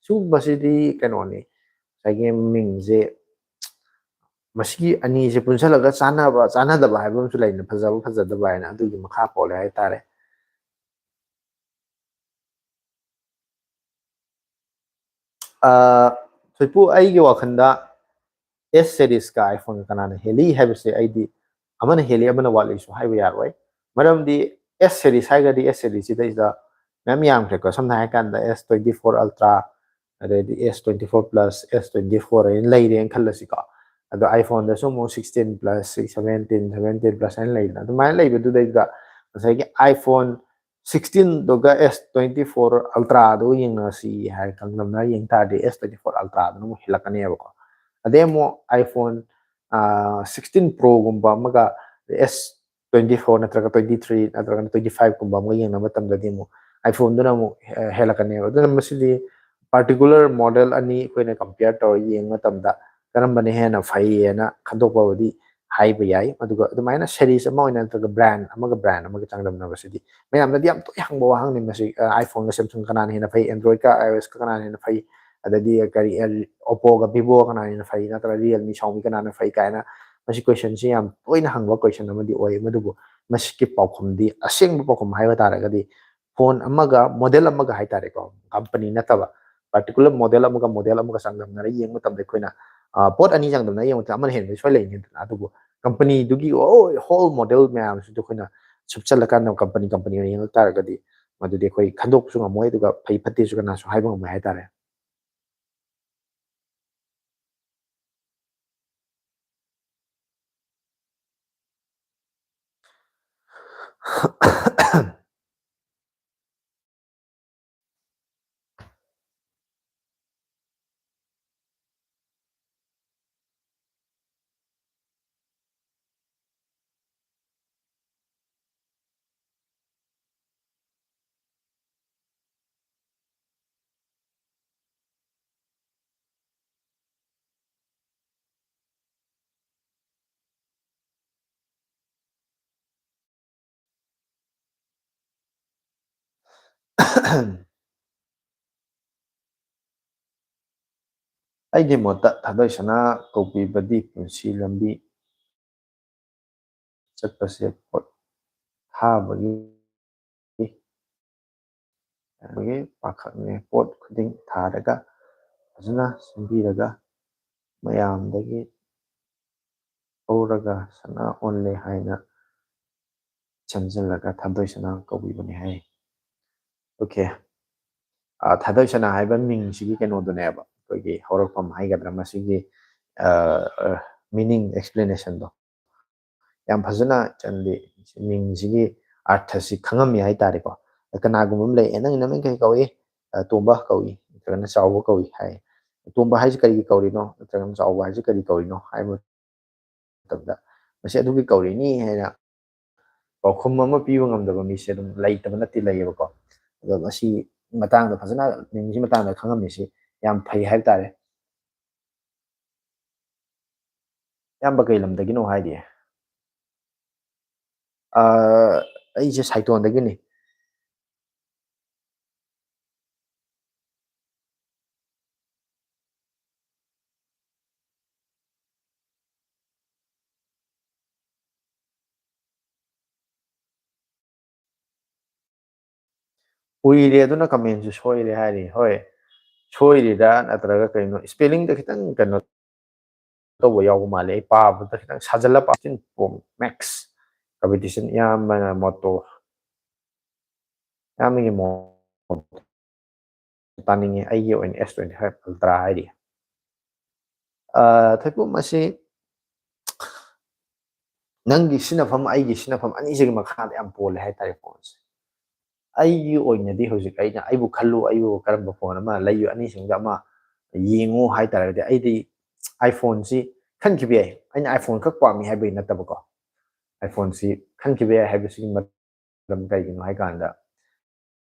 ꯁꯤꯒꯨꯝꯕꯁꯤꯗꯤ ꯀꯩꯅꯣꯅꯤ, ꯉꯁꯥꯏꯒꯤ ꯃꯤꯡꯁꯦ, ꯃꯁꯤꯒꯤ ꯑꯅꯤꯁꯦ ꯄꯨꯟꯁꯤꯜꯂꯒ ꯆꯥꯟꯅꯕ ꯆꯥꯟꯅꯗꯕ ꯍꯥꯏꯕ ꯑꯃꯁꯨ ꯂꯩꯅ, ꯐꯖꯕ ꯐꯖꯗꯕ ꯍꯥꯏꯅ, ꯑꯗꯨꯒꯤ ꯃꯈꯥ ꯄꯣꯜꯂꯦ ꯍꯥꯏꯇꯥꯔꯦ꯫ ꯑ, ꯊꯣꯏꯄꯨ, ꯑꯩꯒꯤ ꯋꯥꯈꯜꯗ S series ꯀ iPhone ꯀ ꯀꯅꯥꯅ ꯍꯦꯜꯂꯤ ꯍꯥꯏꯕꯁꯦ ꯑꯩꯗꯤ ꯑꯃꯅ ꯍꯦꯜꯂꯤ ꯑꯃꯅ ꯋꯥꯠꯂꯤꯁꯨ ꯍꯥꯏꯕ ꯌꯥꯔꯣꯏ꯫ ꯃꯔꯝꯗꯤ S series ꯍꯥꯏꯔꯒꯗꯤ S series ꯁꯤꯗꯩꯁꯤꯗ ꯃꯌꯥꯝ ꯌꯥꯝꯈ꯭ꯔꯦꯀꯣ꯫ ꯁꯝꯅ ꯍꯥꯏꯔꯀꯥꯟꯗ S twenty four Ultra, ꯑꯗꯩꯗꯤ S twenty four Plus, S twenty four ꯍꯥꯏꯅ ꯂꯩꯔꯦꯅ ꯈꯜꯂꯁꯤꯀꯣ꯫ ꯑꯗꯣ iPhone ꯗꯁꯨ ꯑꯃꯨꯛ sixteen Plus, seventeen, seventeen Plus ꯍꯥꯏꯅ ꯂꯩꯗꯅ, ꯑꯗꯨꯃꯥꯏꯅ ꯂꯩꯕꯗꯨꯗꯩꯗꯨꯗ ꯉꯁꯥꯏꯒꯤ iPhone sixteen ꯗꯨꯒ S twenty four Ultra ꯗꯨꯒ ꯌꯦꯡꯅꯁꯤ ꯍꯥꯏ, ꯆꯥꯡꯗꯝꯅꯔ ꯌꯦꯡ ꯇꯥꯔꯗꯤ S twenty four Ultra ꯗꯨꯅ ꯑꯃꯨꯛ ꯍꯦꯜꯂꯛꯀꯅꯦꯕꯀꯣ꯫ ꯑꯗꯩ ꯑꯃꯨꯛ iPhone, ꯑ, sixteen Pro ꯒꯨꯝꯕ ꯑꯃꯒ S twenty four ꯅꯠꯇ꯭ꯔꯒ twenty three ꯅꯠꯇ꯭ꯔꯒꯅ twenty five ꯀꯨꯝꯕ ꯑꯃꯒ ꯌꯦꯡꯅꯕ ꯃꯇꯝꯗꯗꯤ ꯑꯃꯨꯛ iPhone ꯗꯨꯅ ꯑꯃꯨꯛ ꯍꯦ-, ꯍꯦꯜꯂꯛꯀꯅꯦꯕ꯫ ꯑꯗꯨꯅ ꯃꯁꯤꯗꯤ particular model ꯑꯅꯤ ꯑꯩꯈꯣꯏꯅ compare ꯇꯧꯔ ꯌꯦꯡꯕ ꯃꯇꯝꯗ ꯀꯔꯝꯕꯅ ꯍꯦꯟꯅ ꯐꯩꯌꯦꯅ ꯈꯟꯗꯣꯛꯄꯕꯨꯗꯤ ꯍꯥꯏꯕ ꯌꯥꯏ꯫ ꯑꯗꯨꯒ ꯑꯗꯨꯃꯥꯏꯅ series ꯑꯃ ꯑꯣꯏꯅ ꯅꯠꯇ꯭ꯔꯒ brand ꯑꯃꯒ brand ꯑꯃꯒ ꯆꯥꯡꯗꯝꯅꯕꯁꯤꯗꯤ ꯃꯌꯥꯝꯅꯗꯤ ꯌꯥꯝ ꯇꯣꯏꯅ ꯍꯪꯕ ꯋꯥꯍꯪꯅꯤ ꯃꯁꯤ, ꯑ, iPhone ꯒ Samsung ꯀꯅꯥꯅ ꯍꯦꯟꯅ ꯐꯩ, Android ꯀ iOS ꯀ ꯀꯅꯥꯅ ꯍꯦꯟꯅ ꯐꯩ, ꯑꯗꯩꯗꯤ ꯀꯔꯤ, ꯑ, Oppo ꯒ Vivo ꯀꯅꯥꯅ ꯍꯦꯟꯅ ꯐꯩ, ꯅꯠꯇ꯭ꯔꯒ Realme, Xiaomi ꯀꯅꯥꯅ ꯐꯩ ꯀꯥꯏꯅ ꯃꯁꯤ question ꯁꯤ ꯌꯥꯝ ꯇꯣꯏꯅ ꯍꯪꯕ question ꯑꯃꯗꯤ ꯑꯣꯏ꯫ ꯃꯗꯨꯕꯨ ꯃꯁꯤꯒꯤ ꯄꯥꯎꯈꯨꯝꯗꯤ, ꯑꯁꯦꯡꯕ ꯄꯥꯎꯈꯨꯝ ꯍꯥꯏꯕ ꯇꯥꯔꯒꯗꯤ, phone ꯑꯃꯒ model ꯑꯃꯒ ꯍꯥꯏꯇꯥꯔꯦꯀꯣ, company ꯅꯠꯇꯕ, particular model ꯑꯃꯒ model ꯑꯃꯒ ꯆꯥꯡꯗꯝꯅꯔ ꯌꯦꯡꯕ ꯃꯇꯝꯗ ꯑꯩꯈꯣꯏꯅ, ꯑ, ꯄꯣꯠ ꯑꯅꯤ ꯆꯥꯡꯗꯝꯅꯔ ꯌꯦꯡꯕ ꯃꯇꯝꯗ ꯑꯃꯅ ꯍꯦꯟꯕꯗꯤ ꯁꯣꯏ ꯂꯩꯅꯤꯗꯅ꯫ ꯑꯗꯨꯕꯨ company ꯗꯨꯒꯤ whole model ꯃꯌꯥꯝꯁꯤꯗ ꯑꯩꯈꯣꯏꯅ ꯁꯨꯞꯆꯜꯂꯀꯥꯟꯗ company company ꯑꯣꯏꯅ ꯌꯦꯡꯉꯛ ꯇꯥꯔꯒꯗꯤ ꯃꯗꯨꯗꯤ ꯑꯩꯈꯣꯏ ꯈꯟꯗꯣꯛꯄꯁꯨ ꯉꯝꯃꯣꯏ, ꯑꯗꯨꯒ ꯐꯩ ꯐꯠꯇꯦꯁꯨ ꯀꯅꯥꯁꯨ ꯍꯥꯏꯕ ꯉꯝꯃꯣꯏ ꯍꯥꯏꯇꯥꯔꯦ꯫ ꯑꯩꯒꯤ ꯃꯣꯠꯇ ꯊꯥꯗꯣꯏ ꯁꯅꯥ ꯀꯧꯕꯤꯕꯗꯤ ꯄꯨꯟꯁꯤ ꯂꯝꯕꯤ ꯆꯠꯄꯁꯦ ꯄꯣꯠ ꯊꯥꯕꯒꯤ ꯑꯗꯒꯤ ꯄꯥꯈꯛꯅꯦ꯫ ꯄꯣꯠ ꯈꯨꯗꯤꯡ ꯊꯥꯔꯒ ꯐꯖꯅ ꯁꯦꯝꯕꯤꯔꯒ ꯃꯌꯥꯝꯗꯒꯤ ꯂꯧꯔꯒ ꯁꯅꯥ ꯑꯣꯜꯂꯦ ꯍꯥꯏꯅ ꯁꯦꯝꯖꯤꯜꯂꯒ ꯊꯥꯗꯣꯏ ꯁꯅꯥ ꯀꯧꯕꯤꯕꯅꯤ ꯍꯥꯏ꯫ ꯑꯣꯀꯦ꯫ ꯑ, ꯊꯥꯗꯣꯏ ꯁꯅꯥ ꯍꯥꯏꯕ ꯃꯤꯡꯁꯤꯒꯤ ꯀꯩꯅꯣꯗꯨꯅꯦꯕ, ꯑꯩꯈꯣꯏꯒꯤ ꯍꯧꯔꯛꯐꯝ ꯍꯥꯏꯒꯗ꯭ꯔꯥ, ꯃꯁꯤꯒꯤ, ꯑ, ꯑ, meaning explanationꯗꯣ꯫ ꯌꯥꯝ ꯐꯖꯅ ꯆꯟꯗꯤ ꯃꯤꯡꯁꯤꯒꯤ ꯑꯥꯔꯊꯁꯤ ꯈꯪꯉꯝꯃꯤ ꯍꯥꯏꯇꯥꯔꯦꯀꯣ꯫ ꯀꯅꯥꯒꯨꯝꯕ ꯑꯃ ꯂꯩ, "ꯑꯦ, ꯅꯪꯒꯤ ꯅꯃꯤꯡ ꯀꯩ ꯀꯧꯏ?" "ꯑ, ꯇꯣꯝꯕ ꯀꯧꯏ, ꯅꯠꯇ꯭ꯔꯒꯅ ꯆꯥꯎꯕ ꯀꯧꯏ" ꯍꯥꯏ꯫ "ꯇꯣꯝꯕ ꯍꯥꯏꯁꯤ ꯀꯔꯤꯒꯤ ꯀꯧꯔꯤꯅꯣ?" ꯅꯠꯇ꯭ꯔꯒꯅ "ꯆꯥꯎꯕ ꯍꯥꯏꯁꯤ ꯀꯔꯤ ꯀꯧꯔꯤꯅꯣ?" ꯍꯥꯏꯕ ꯃꯇꯝꯗ, "ꯃꯁꯤ ꯑꯗꯨꯒꯤ ꯀꯧꯔꯤꯅꯤ" ꯍꯥꯏꯅ ꯄꯥꯎꯈꯨꯝ ꯑꯃ ꯄꯤꯕ ꯉꯝꯗꯕ ꯃꯤꯁꯦ ꯑꯗꯨꯝ ꯂꯩꯇꯕ ꯅꯠꯇꯦ, ꯂꯩꯌꯦꯕꯀꯣ꯫ ꯑꯗꯣ ꯃꯁꯤ ꯃꯇꯥꯡꯗ ꯐꯖꯅ, ꯃꯤꯡꯁꯤ ꯃꯇꯥꯡꯗ ꯈꯪꯉꯝꯃꯤꯁꯤ ꯌꯥꯝ ꯐꯩ ꯍꯥꯏꯕ ꯇꯥꯔꯦ꯫ ꯏꯌꯥꯝꯕ ꯀꯩ ꯂꯝꯗꯒꯤꯅꯣ ꯍꯥꯏꯔꯤꯌꯦ? ꯑ, ꯑꯩꯁꯦ ꯁꯥꯏꯇꯣꯟꯗꯒꯤꯅꯤ꯫ ꯎꯏꯔꯦ ꯑꯗꯨꯅ comment ꯁꯨ ꯁꯣꯏꯔꯦ ꯍꯥꯏꯔꯤ꯫ ꯍꯣꯏ, ꯁꯣꯏꯔꯤꯔꯥ ꯅꯠꯇ꯭ꯔꯒ ꯀꯩꯅꯣ, spelling ꯗ ꯈꯤꯇꯪ ꯀꯩꯅꯣ ꯇꯧꯕ ꯌꯥꯎꯕ ꯃꯥꯜꯂꯦ꯫ ꯑꯩ ꯄꯥꯕꯗ ꯈꯤꯇꯪ ꯁꯥꯖꯜꯂ ꯄꯥ-, sixteen Pro Max competition ꯏꯌꯥꯝꯕꯅ ꯃꯣꯇꯣ ꯌꯥꯝꯅꯒꯤ ꯃꯣꯠ ꯇꯥꯅꯤꯡꯉꯤ꯫ ꯑꯩꯒꯤ ꯑꯣꯏꯅ S twenty five Ultra ꯍꯥꯏꯔꯤ꯫ ꯊꯣꯏꯄꯣꯛ, ꯃꯁꯤ ꯅꯪꯒꯤ ꯁꯤꯟꯅꯐꯝ, ꯑꯩꯒꯤ ꯁꯤꯟꯅꯐꯝ ꯑꯅꯤꯁꯤꯒꯤ ꯃꯈꯥꯗ ꯌꯥꯝ ꯄꯣꯜꯂꯦ ꯍꯥꯏꯇꯥꯔꯦ ꯐꯣꯟꯁꯦ꯫ ꯑꯩꯒꯤ ꯑꯣꯏꯅꯗꯤ ꯍꯧꯖꯤꯛ ꯑꯩꯅ, ꯑꯩꯕꯨ ꯈꯜꯂꯨ, ꯑꯩꯕꯨ ꯀꯔꯝꯕ ꯐꯣꯟ ꯑꯃ ꯂꯩꯌꯨ, ꯑꯅꯤꯁꯤꯡꯗ ꯑꯃ ꯌꯦꯡꯉꯨ ꯍꯥꯏꯇꯥꯔꯒꯗꯤ, ꯑꯩꯗꯤ iPhoneꯁꯤ ꯈꯟꯈꯤꯕ ꯌꯥꯏ꯫ ꯑꯩꯅ iPhone ꯈꯛ ꯄꯥꯝꯃꯤ ꯍꯥꯏꯕꯒꯤ ꯅꯠꯇꯕꯀꯣ, iPhoneꯁꯤ ꯈꯟꯈꯤꯕ ꯌꯥꯏ ꯍꯥꯏꯕꯁꯤꯒꯤ ꯃꯔꯝ ꯀꯩꯒꯤꯅꯣ ꯍꯥꯏ ꯀꯥꯟꯗ,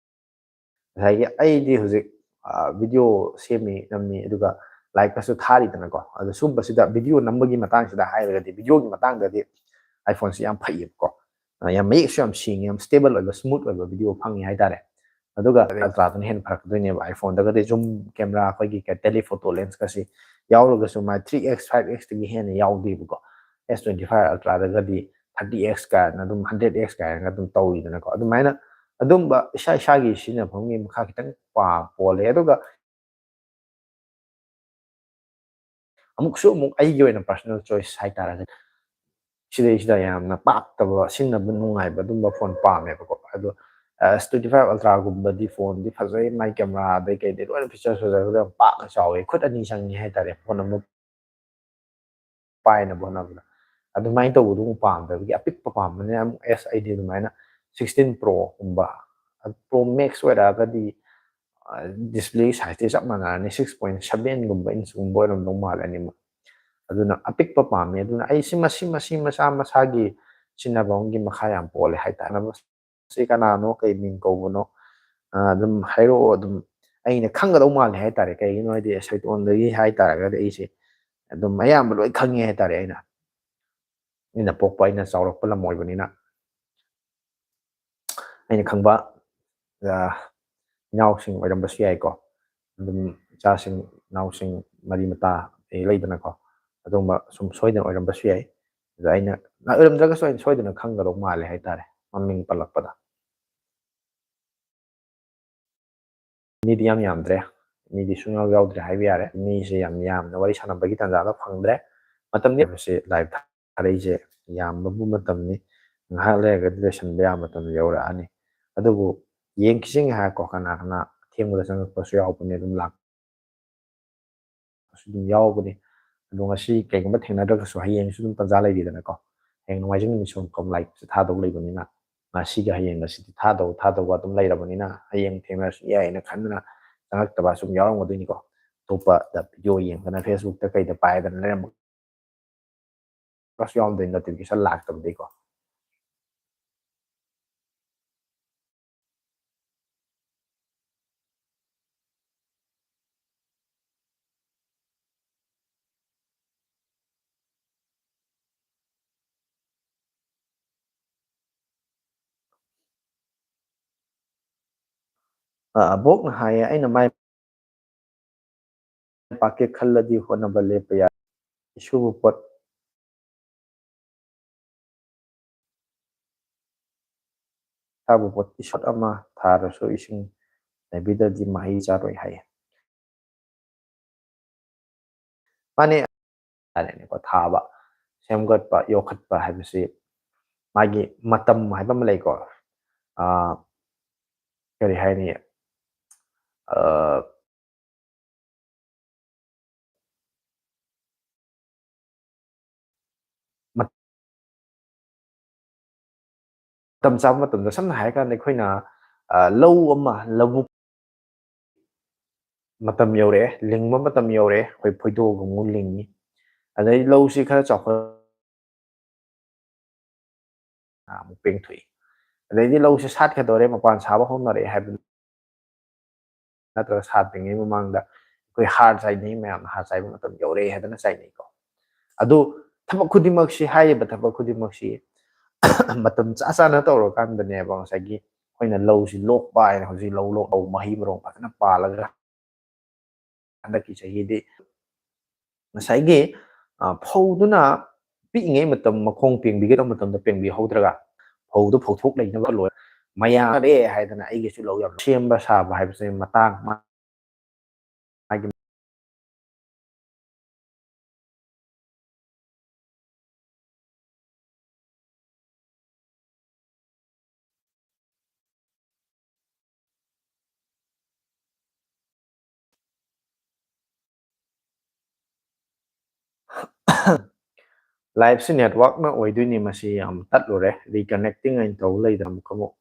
ꯉꯁꯥꯏꯒꯤ ꯑꯩꯗꯤ ꯍꯧꯖꯤꯛ video ꯁꯦꯝꯃꯤ, ꯅꯝꯃꯤ, ꯑꯗꯨꯒ ꯂꯥꯏꯔꯤꯛꯀꯁꯨ ꯊꯥꯔꯤꯗꯅꯀꯣ꯫ ꯑꯗꯣ ꯁꯨꯝꯕꯁꯤꯗ video ꯅꯝꯕꯒꯤ ꯃꯇꯥꯡꯁꯤꯗ ꯍꯥꯏꯔꯒꯗꯤ, videoꯒꯤ ꯃꯇꯥꯡꯗꯗꯤ iPhoneꯁꯤ ꯌꯥꯝ ꯐꯩꯌꯦꯕꯀꯣ꯫ ꯌꯥꯝ ꯃꯌꯦꯛꯁꯨ ꯌꯥꯝ ꯁꯦꯡꯉꯤ, ꯌꯥꯝ stable ꯑꯣꯏꯕ, smooth ꯑꯣꯏꯕ video ꯐꯪꯉꯤ ꯍꯥꯏꯇꯥꯔꯦ꯫ ꯑꯗꯨꯒ Ultraꯗꯨꯅ ꯍꯦꯟꯅ ꯐꯔꯛꯀꯗꯣꯏꯅꯦꯕ꯫ iPhoneꯗꯒꯗꯤ zoom camera, ꯑꯩꯈꯣꯏꯒꯤ telephoto lensꯀꯁꯤ ꯌꯥꯎꯔꯒꯁꯨ ꯃꯥꯏ three X five Xꯇꯒꯤ ꯍꯦꯟꯅ ꯌꯥꯎꯗꯦꯕꯀꯣ꯫ S twenty five Ultraꯗꯒꯗꯤ thirty X ꯀꯥꯏꯅ ꯑꯗꯨꯝ, hundred X ꯀꯥꯏꯅ ꯑꯗꯨꯝ ꯇꯧꯋꯤꯗꯅꯀꯣ꯫ ꯑꯗꯨꯃꯥꯏꯅ ꯑꯗꯨꯝꯕ ꯏꯁꯥ ꯏꯁꯥꯒꯤ ꯁꯤꯖꯤꯟꯅꯐꯝꯒꯤ ꯃꯈꯥ ꯈꯤꯇꯪ ꯄꯥ-, ꯄꯣꯜꯂꯦ꯫ ꯑꯗꯨꯒ ꯑꯃꯨꯛꯁꯨ ꯑꯃꯨꯛ ꯑꯩꯒꯤ ꯑꯣꯏꯅ personal choice ꯍꯥꯏꯇꯥꯔꯒꯗꯤ, ꯁꯤꯗꯩꯁꯤꯗ ꯌꯥꯝꯅ ꯄꯥꯛꯇꯕ, ꯁꯤꯖꯤꯟꯅꯕ ꯅꯨꯡꯉꯥꯏꯕ ꯑꯗꯨꯝꯕ ꯐꯣꯟ ꯄꯥꯝꯃꯦꯕꯀꯣ꯫ ꯑꯗꯣ S twenty five Ultraꯒꯨꯝꯕꯗꯤ ꯐꯣꯟꯗꯤ ꯐꯖꯩ, ꯃꯥꯏ camera ꯑꯗꯩ ꯀꯩꯗꯩ ꯂꯣꯏꯅ features ꯐꯖꯕꯗꯣ ꯌꯥꯝ ꯄꯥꯛꯅ ꯆꯥꯎꯋꯦ, ꯈꯨꯠ ꯑꯅꯤ ꯆꯪꯉꯤ ꯍꯥꯏꯇꯥꯔꯦ ꯐꯣꯟ ꯑꯃ ꯄꯥꯏꯅꯕ ꯍꯣꯠꯅꯕꯗ꯫ ꯑꯗꯨꯃꯥꯏꯅ ꯇꯧꯕꯗꯨ ꯑꯃꯨꯛ ꯄꯥꯝꯗꯕꯒꯤ ꯑꯄꯤꯛꯄ ꯄꯥꯝꯕꯅꯤꯅ ꯑꯃꯨꯛ S, ꯑꯩꯗꯤ ꯑꯗꯨꯃꯥꯏꯅ sixteen Proꯒꯨꯝꯕ, Pro Max ꯑꯣꯏꯔꯛꯑꯒꯗꯤ display sizeꯇꯤ ꯆꯞ ꯃꯥꯟꯅꯔꯅꯤ, six point sevenꯒꯨꯝꯕ inchꯀꯨꯝꯕ ꯑꯣꯏꯔꯝꯗꯧ ꯃꯥꯜꯂꯦ ꯑꯅꯤꯃꯛ꯫ ꯑꯗꯨꯅ ꯑꯄꯤꯛꯄ ꯄꯥꯝꯃꯤ꯫ ꯑꯗꯨꯅ ꯑꯩ ꯁꯤ ꯃꯁꯤ ꯃꯁꯤ ꯃꯁꯥ ꯃꯁꯥꯒꯤ ꯁꯤꯖꯤꯟꯅꯕ ꯑꯃꯒꯤ ꯃꯈꯥ ꯌꯥꯝ ꯄꯣꯜꯂꯦ ꯍꯥꯏꯇꯥꯔꯦ꯫ ꯁꯤ ꯀꯅꯥꯅꯣ, ꯀꯩ ꯃꯤꯡ ꯀꯧꯕꯅꯣ, ꯑꯗꯨꯝ ꯍꯥꯏꯔꯛꯑꯣ꯫ ꯑꯗꯨꯝ ꯑꯩꯅ ꯈꯪꯒꯗꯧ ꯃꯥꯜꯂꯦ ꯍꯥꯏꯇꯥꯔꯦ꯫ ꯀꯩꯒꯤꯅꯣ ꯍꯥꯏꯗꯤ ꯁꯩꯇꯣꯟꯗꯒꯤ ꯍꯥꯏꯇꯥꯔꯒꯗꯤ ꯑꯩꯁꯦ ꯑꯗꯨꯝ ꯑꯌꯥꯝꯕ ꯂꯣꯏ ꯈꯪꯉꯦ ꯍꯥꯏꯇꯥꯔꯦ꯫ ꯑꯩꯅ, ꯑꯩꯅ ꯄꯣꯛꯄ, ꯑꯩꯅ ꯆꯥꯎꯔꯛꯄ ꯂꯝ ꯑꯣꯏꯕꯅꯤꯅ ꯑꯩꯅ ꯈꯪꯕ ꯏꯅꯥꯎꯁꯤꯡ ꯑꯣꯏꯔꯝꯕꯁꯨ ꯌꯥꯏꯀꯣ꯫ ꯑꯗꯨꯝ ꯏꯆꯥꯁꯤꯡ, ꯏꯅꯥꯎꯁꯤꯡ, ꯃꯔꯤ ꯃꯇꯥ ꯂꯩꯗꯅꯀꯣ, ꯑꯗꯨꯒꯨꯝꯕ ꯁꯨꯝ ꯁꯣꯏꯗꯅ ꯑꯣꯏꯔꯝꯕꯁꯨ ꯌꯥꯏ꯫ ꯑꯗ ꯑꯩꯅ, ꯑꯣꯏꯔꯝꯗ꯭ꯔꯒꯁꯨ ꯑꯩꯅ ꯁꯣꯏꯗꯅ ꯈꯪꯒꯗꯧ ꯃꯥꯜꯂꯦ ꯍꯥꯏꯇꯥꯔꯦ, ꯃꯃꯤꯡ ꯄꯜꯂꯛꯄꯗ꯫ ꯃꯤꯗꯤ ꯌꯥꯝ ꯌꯥꯝꯗ꯭ꯔꯦ, ꯃꯤꯗꯤ ꯁꯨꯡꯌꯥꯎ ꯌꯥꯎꯗ꯭ꯔꯦ ꯍꯥꯏꯕ ꯌꯥꯔꯦ꯫ ꯃꯤꯁꯦ ꯌꯥꯝ ꯌꯥꯝꯅ ꯋꯥꯔꯤ ꯁꯥꯟꯅꯕꯒꯤ ꯇꯥꯟꯖꯥꯗꯣ ꯐꯪꯗ꯭ꯔꯦ꯫ ꯃꯇꯝꯗꯤ ꯍꯥꯏꯕꯁꯦ live ꯊꯥꯔꯛꯏꯁꯦ ꯌꯥꯝꯕꯕꯨ ꯃꯇꯝꯅꯤ, ꯉꯥꯏꯍꯥꯛ ꯂꯩꯔꯒꯗꯤ ꯂꯣꯏꯁꯤꯟꯕ ꯌꯥꯕ ꯃꯇꯝ ꯌꯧꯔꯛꯑꯅꯤ꯫ ꯑꯗꯨꯕꯨ ꯌꯦꯡꯈꯤꯁꯤ ꯉꯥꯏꯍꯥꯛꯀꯣ꯫ ꯀꯅꯥ ꯀꯅꯥ ꯑꯊꯦꯡꯕꯗ ꯆꯪꯉꯛꯄꯁꯨ ꯌꯥꯎꯕꯅꯦ, ꯑꯗꯨꯝ ꯂꯥꯛꯄꯁꯨ ꯑꯗꯨꯝ ꯌꯥꯎꯕꯅꯦ꯫ ꯑꯗꯣ ꯉꯁꯤ ꯀꯩꯒꯨꯝꯕ ꯊꯦꯡꯅꯗ꯭ꯔꯒꯁꯨ ꯍꯌꯦꯡꯁꯨ ꯑꯗꯨꯝ ꯇꯟꯖꯥ ꯂꯩꯔꯤꯗꯅꯀꯣ꯫ ꯍꯌꯦꯡ ꯅꯣꯡꯃꯥꯏꯖꯤꯡ ꯅꯨꯃꯤꯠꯁꯨ ꯑꯃꯨꯛ ꯂꯥꯏꯞꯁꯦ ꯊꯥꯗꯧ ꯂꯩꯕꯅꯤꯅ, ꯉꯁꯤꯒ ꯍꯌꯦꯡꯒꯁꯤꯗꯤ ꯊꯥꯗꯧ ꯊꯥꯗꯧꯕ ꯑꯗꯨꯝ ꯂꯩꯔꯕꯅꯤꯅ, ꯍꯌꯦꯡ ꯊꯦꯡꯅꯔꯁꯨ ꯌꯥꯏꯅ ꯈꯟꯗꯅ ꯆꯪꯉꯛꯇꯕ ꯁꯨꯝ ꯌꯥꯎꯔꯝꯒꯗꯣꯏꯅꯤꯀꯣ꯫ ꯑꯇꯣꯞꯄꯗ ꯚꯤꯗꯤꯑꯣ ꯌꯦꯡꯗꯅ, ꯐꯦꯁꯕꯨꯛꯇ ꯀꯩꯗ ꯄꯥꯏꯗꯅ ꯂꯩꯔꯝꯕ ꯀꯁꯨ ꯌꯥꯎꯔꯝꯗꯣꯏꯅꯤ, ꯅꯣꯇꯤꯐꯤꯀꯦꯁꯟ ꯂꯥꯛꯇꯕꯗꯒꯤꯀꯣ꯫ ꯑ, ꯑꯕꯣꯛꯅ ꯍꯥꯏꯌꯦ, ꯑꯩꯅ ꯃꯥꯏ ꯄꯥꯛꯀꯦ ꯈꯜꯂꯗꯤ ꯍꯣꯠꯅꯕ ꯂꯦꯞꯄ ꯌꯥꯏ꯫ ꯏꯁꯨꯕ ꯄꯣꯠ, ꯊꯥꯕ ꯄꯣꯠ, ꯏꯁꯣꯠ ꯑꯃ ꯊꯥꯔꯁꯨ ꯏꯁꯤꯡ ꯂꯩꯕꯤꯗ꯭ꯔꯗꯤ ꯃꯍꯩ ꯆꯥꯔꯣꯏ ꯍꯥꯏꯌꯦ꯫ ꯃꯥꯅꯦ, ꯍꯥꯏꯔꯦꯅꯦꯀꯣ, ꯊꯥꯕ, ꯁꯦꯝꯒꯠꯄ, ꯌꯣꯛꯈꯠꯄ ꯍꯥꯏꯕꯁꯤ ꯃꯥꯒꯤ ꯃꯇꯝ ꯍꯥꯏꯕ ꯑꯃ ꯂꯩꯀꯣ꯫ ꯑ, ꯀꯔꯤ ꯍꯥꯏꯅꯤ? ꯑ, ꯃꯇꯝ ꯆꯥꯕ ꯃꯇꯝꯗ, ꯁꯝꯅ ꯍꯥꯏꯔꯀꯥꯟꯗ ꯑꯩꯈꯣꯏꯅ, ꯑ, ꯂꯧ ꯑꯃ, ꯂꯧꯕꯨꯛ ꯃꯇꯝ ꯌꯧꯔꯛꯑꯦ, ꯂꯤꯡꯕ ꯃꯇꯝ ꯌꯧꯔꯛꯑꯦ, ꯑꯩꯈꯣꯏ ꯐꯣꯏꯗꯣꯛꯑꯒ ꯑꯃꯨꯛ ꯂꯤꯡꯉꯤ꯫ ꯑꯗꯩ ꯂꯧꯁꯤ ꯈꯔ ꯆꯥꯎꯈꯠ-, ꯑꯃꯨꯛ ꯄꯦꯡꯊꯣꯛꯏ꯫ ꯑꯗꯩꯗꯤ ꯂꯧꯁꯦ ꯁꯥꯠꯀꯗꯧꯔꯦ, ꯃꯄꯥꯟ ꯁꯥꯕ ꯍꯧꯅꯔꯛꯑꯦ ꯍꯥꯏꯕ ꯅꯠꯇ꯭ꯔꯒ ꯁꯥꯠꯇ꯭ꯔꯤꯉꯩ ꯃꯃꯥꯡꯗ ꯑꯩꯈꯣꯏ ꯍꯥꯔ ꯆꯥꯏꯅꯩ, ꯃꯌꯥꯝꯅ ꯍꯥꯔ ꯆꯥꯏꯕ ꯃꯇꯝ ꯌꯧꯔꯛꯑꯦ ꯍꯥꯏꯗꯅ ꯆꯥꯏꯅꯩꯀꯣ꯫ ꯑꯗꯨ ꯊꯕꯛ ꯈꯨꯗꯤꯡꯃꯛꯁꯤ, ꯍꯥꯏꯔꯤꯕ ꯊꯕꯛ ꯈꯨꯗꯤꯡꯃꯛꯁꯤ ꯃꯇꯝ ꯆꯥ ꯆꯥꯅ ꯇꯧꯔꯀꯥꯟꯗꯅꯦꯕ ꯉꯁꯥꯏꯒꯤ ꯑꯩꯈꯣꯏꯅ ꯂꯧꯁꯤ ꯂꯣꯛꯄ ꯍꯥꯏꯅ, ꯍꯧꯖꯤꯛ ꯂꯧ ꯂꯣꯛ, ꯂꯧ ꯃꯍꯩ ꯃꯔꯣꯡ ꯐꯖꯅ ꯄꯥꯜꯂꯒ ꯍꯟꯗꯛꯀꯤ ꯆꯍꯤꯗꯤ ꯉꯁꯥꯏꯒꯤ, ꯑ, ꯐꯧꯗꯨꯅ ꯄꯤꯛꯏꯉꯩ ꯃꯇꯝ ꯃꯈꯣꯡ ꯄꯦꯡꯕꯤꯒꯗꯕ ꯃꯇꯝꯗ ꯄꯦꯡꯕꯤꯍꯧꯗ꯭ꯔꯒ ꯐꯧꯗꯨ ꯐꯧꯊꯣꯛ ꯂꯩꯅꯕ ꯂꯣꯏ ꯃꯌꯥꯝ ꯂꯦ ꯍꯥꯏꯗꯅ ꯑꯩꯒꯤꯁꯨ ꯂꯧ ꯌꯥꯝ ꯁꯦꯝꯕ ꯁꯥꯕ ꯍꯥꯏꯕꯁꯤ ꯃꯇꯥꯡ ꯃꯥꯒꯤ Live ꯁꯤ network ꯅ ꯑꯣꯏꯗꯣꯏꯅꯤ꯫ ꯃꯁꯤ ꯌꯥꯝ ꯇꯠꯂꯨꯔꯦ, reconnecting ꯑꯣꯏꯅ ꯇꯧ ꯂꯩꯗꯅ꯫ ꯑꯃꯨꯛ ꯑꯃꯨꯛ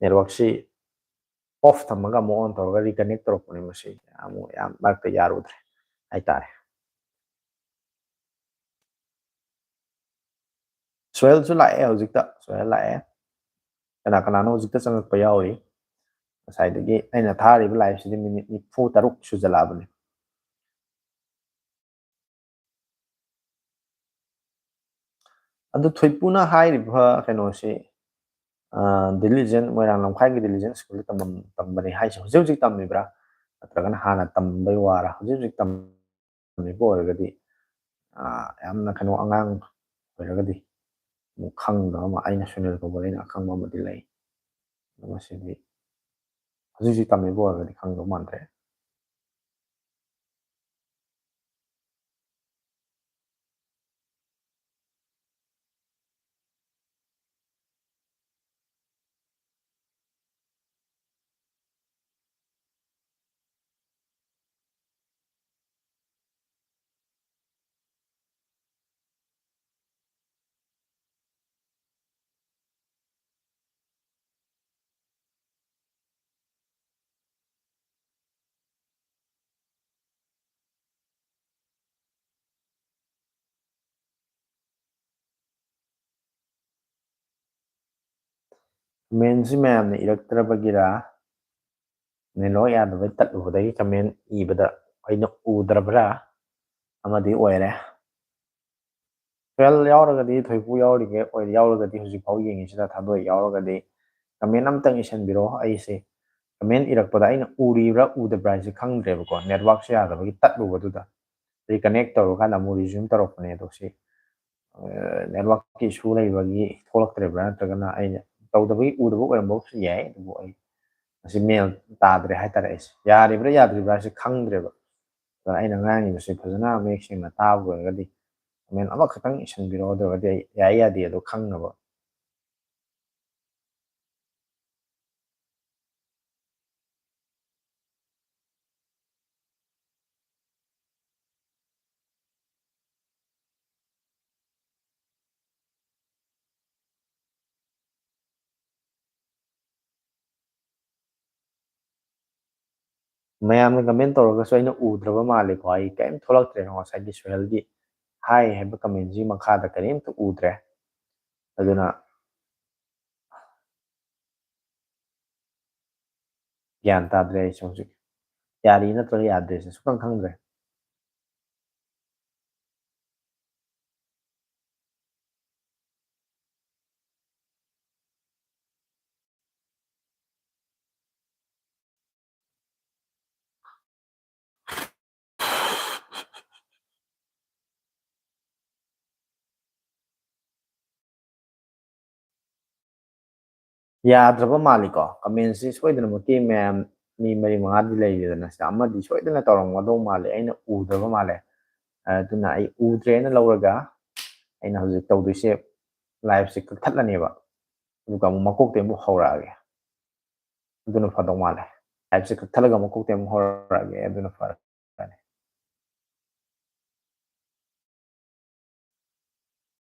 network ꯁꯤ off ꯊꯝꯃꯒ ꯑꯃꯨꯛ on ꯇꯧꯔꯒ reconnect ꯇꯧꯔꯛꯄꯅꯦ꯫ ꯃꯁꯤ ꯑꯃꯨꯛ ꯌꯥꯝ ꯃꯔꯛꯇ ꯌꯥꯔꯨꯗ꯭ꯔꯦ ꯍꯥꯏꯇꯥꯔꯦ꯫ ꯁꯣꯍꯦꯜꯁꯨ ꯂꯥꯛꯑꯦ ꯍꯧꯖꯤꯛꯇ, ꯁꯣꯍꯦꯜ ꯂꯥꯛꯑꯦ꯫ ꯀꯅꯥ ꯀꯅꯥꯅꯣ ꯍꯧꯖꯤꯛꯇ ꯆꯪꯉꯛꯄ ꯌꯥꯎꯔꯤ꯫ ꯉꯁꯥꯏꯗꯒꯤ ꯑꯩꯅ ꯊꯥꯔꯤꯕ live ꯁꯤꯗꯤ minute ꯅꯤꯐꯨ ꯇꯔꯨꯛ ꯁꯨꯖꯜꯂꯛꯑꯕꯅꯤ꯫ ꯑꯗꯨ ꯊꯣꯏꯄꯨꯅ ꯍꯥꯏꯔꯤꯕ ꯀꯩꯅꯣꯁꯤ, ꯑ, Diligent, ꯃꯣꯏꯔꯥꯡ ꯂꯝꯈꯥꯏꯒꯤ Diligent school ꯗ ꯇꯝꯕꯅꯤ ꯍꯥꯏꯁꯦ ꯍꯧꯖꯤꯛ ꯍꯧꯖꯤꯛ ꯇꯝꯃꯤꯕ꯭ꯔꯥ, ꯅꯠꯇ꯭ꯔꯒꯅ ꯍꯥꯟꯅ ꯇꯝꯕꯩ ꯋꯥꯔ? ꯍꯧꯖꯤꯛ ꯍꯧꯖꯤꯛ ꯇꯝꯃꯤꯕ ꯑꯣꯏꯔꯒꯗꯤ, ꯑ, ꯌꯥꯝꯅ ꯀꯩꯅꯣ, ꯑꯉꯥꯡ ꯑꯣꯏꯔꯒꯗꯤ ꯑꯃꯨꯛ ꯈꯪꯗꯕ ꯑꯃ, ꯑꯩꯅ ꯁꯨꯅꯤꯜ ꯀꯧꯕꯗ ꯑꯩꯅ ꯑꯈꯪꯕ ꯑꯃꯗꯤ ꯂꯩ꯫ ꯑꯗꯣ ꯃꯁꯤꯗꯤ ꯍꯧꯖꯤꯛ ꯍꯧꯖꯤꯛ ꯇꯝꯃꯤꯕ ꯑꯣꯏꯔꯒꯗꯤ ꯈꯪꯗꯧ ꯃꯥꯟꯗ꯭ꯔꯦ꯫ Comment ꯁꯤ ꯃꯌꯥꯝꯅ ꯏꯔꯛꯇ꯭ꯔꯕꯒꯤꯔꯥ, network ꯌꯥꯗꯕꯩ ꯇꯠꯂꯨꯕꯗꯒꯤ comment ꯏꯕꯗ ꯑꯩꯅ ꯎꯗ꯭ꯔꯕ꯭ꯔꯥ ꯑꯃꯗꯤ ꯑꯣꯏꯔꯦ꯫ ꯁꯣꯍꯦꯜ ꯌꯥꯎꯔꯒꯗꯤ, ꯊꯣꯏꯄꯨ ꯌꯥꯎꯔꯤꯉꯩ ꯑꯣꯏ ꯌꯥꯎꯔꯒꯗꯤ, ꯍꯧꯖꯤꯛꯐꯥꯎ ꯌꯦꯡꯉꯤꯁꯤꯗ ꯊꯥꯗꯣꯛꯏ ꯌꯥꯎꯔꯒꯗꯤ, comment ꯑꯝꯇꯪ ꯏꯁꯟꯕꯤꯔꯛꯑꯣ꯫ ꯑꯩꯁꯦ comment ꯏꯔꯛꯄꯗ ꯑꯩꯅ ꯎꯔꯤꯕ꯭ꯔꯥ ꯎꯗꯕ꯭ꯔꯥ ꯍꯥꯏꯁꯦ ꯈꯪꯗ꯭ꯔꯦꯕꯀꯣ, network ꯁꯦ ꯌꯥꯗꯕꯒꯤ ꯇꯠꯂꯨꯕꯗꯨꯗ꯫ Reconnect ꯇꯧꯔꯀꯥꯟꯗ ꯑꯃꯨꯛ resume ꯇꯧꯔꯛꯄꯅꯦ꯫ ꯑꯗꯣ ꯁꯤ, ꯑ, network ꯀꯤ issue ꯂꯩꯕꯒꯤ ꯊꯣꯛꯂꯛꯇ꯭ꯔꯤꯕ꯭ꯔꯥ, ꯅꯠꯇ꯭ꯔꯒꯅ ꯑꯩꯅ ꯇꯧꯗꯕꯒꯤ ꯎꯗꯕ ꯑꯣꯏꯔꯝꯕꯁꯨ ꯌꯥꯏ꯫ ꯑꯗꯨꯕꯨ ꯑꯩ ꯃꯁꯤ ꯃꯦꯟ ꯇꯥꯗ꯭ꯔꯦ ꯍꯥꯏꯇꯥꯔꯦ꯫ ꯑꯩꯁꯦ ꯌꯥꯔꯤꯕ꯭ꯔꯥ ꯌꯥꯗ꯭ꯔꯤꯕ꯭ꯔꯥ ꯍꯥꯏꯁꯦ ꯈꯪꯗ꯭ꯔꯦꯕ꯫ ꯑꯗꯨꯅ ꯑꯩꯅ ꯉꯥꯡꯉꯤꯕꯁꯦ ꯐꯖꯅ ꯃꯌꯦꯛ ꯁꯦꯡꯅ ꯇꯥꯕ ꯑꯣꯏꯔꯒꯗꯤ comment ꯑꯃꯈꯛꯇꯪ ꯏꯁꯟꯕꯤꯔꯛꯑꯣ꯫ ꯑꯗꯨ ꯑꯣꯏꯔꯒꯗꯤ ꯑꯩ ꯌꯥꯏ ꯌꯥꯗꯦ ꯑꯗꯨ ꯈꯪꯅꯕ꯫ ꯃꯌꯥꯝꯅ comment ꯇꯧꯔꯒꯁꯨ ꯑꯩꯅ ꯎꯗ꯭ꯔꯕ ꯃꯥꯜꯂꯦꯀꯣ꯫ ꯑꯩ ꯀꯔꯤꯝ ꯊꯣꯛꯂꯛꯇ꯭ꯔꯦ ꯉꯁꯥꯏꯒꯤ ꯁꯣꯍꯦꯜꯒꯤ ꯍꯥꯏ ꯍꯥꯏꯕ commentꯁꯤ ꯃꯈꯥꯗ ꯀꯔꯤꯝꯇ ꯎꯗ꯭ꯔꯦ꯫ ꯑꯗꯨꯅ ꯒ꯭ꯌꯥꯟ ꯇꯥꯗ꯭ꯔꯦ ꯑꯩꯁꯨ ꯍꯧꯖꯤꯛ꯫ ꯌꯥꯔꯤ ꯅꯠꯇ꯭ꯔꯒ ꯌꯥꯗ꯭ꯔꯦꯁꯦ ꯁꯨꯈꯪ ꯈꯪꯗ꯭ꯔꯦ꯫ ꯌꯥꯗ꯭ꯔꯕ ꯃꯥꯜꯂꯤꯀꯣ꯫ Commentꯁꯤ ꯁꯣꯏꯗꯅꯃꯛꯀꯤ ꯃꯌꯥꯝ ꯃꯤ ꯃꯔꯤ ꯃꯉꯥꯗꯤ ꯂꯩꯔꯦꯗꯅ, ꯁꯤꯗ ꯑꯃꯗꯤ ꯁꯣꯏꯗꯅ ꯇꯧꯔꯝꯒꯗꯧ ꯃꯥꯜꯂꯦ, ꯑꯩꯅ ꯎꯗ꯭ꯔꯕ ꯃꯥꯜꯂꯦ꯫ ꯑꯗꯨꯅ ꯑꯩ ꯎꯗ꯭ꯔꯦꯅ ꯂꯧꯔꯒ ꯑꯩꯅ ꯍꯧꯖꯤꯛ ꯇꯧꯗꯣꯏꯁꯦ, liveꯁꯦ ꯀꯛꯊꯠꯂꯅꯦꯕ, ꯑꯗꯨꯒ ꯑꯃꯨꯛ ꯃꯀꯣꯛꯇꯩ ꯑꯃꯨꯛ ꯍꯧꯔꯛꯑꯒꯦ꯫ ꯑꯗꯨꯅ ꯐꯗꯧ ꯃꯥꯜꯂꯦ꯫ Liveꯁꯦ ꯀꯛꯊꯠꯂꯒ ꯃꯀꯣꯛꯇꯩ ꯑꯃꯨꯛ ꯍꯧꯔꯛꯑꯒꯦ, ꯑꯗꯨꯅ ꯐꯔꯦ꯫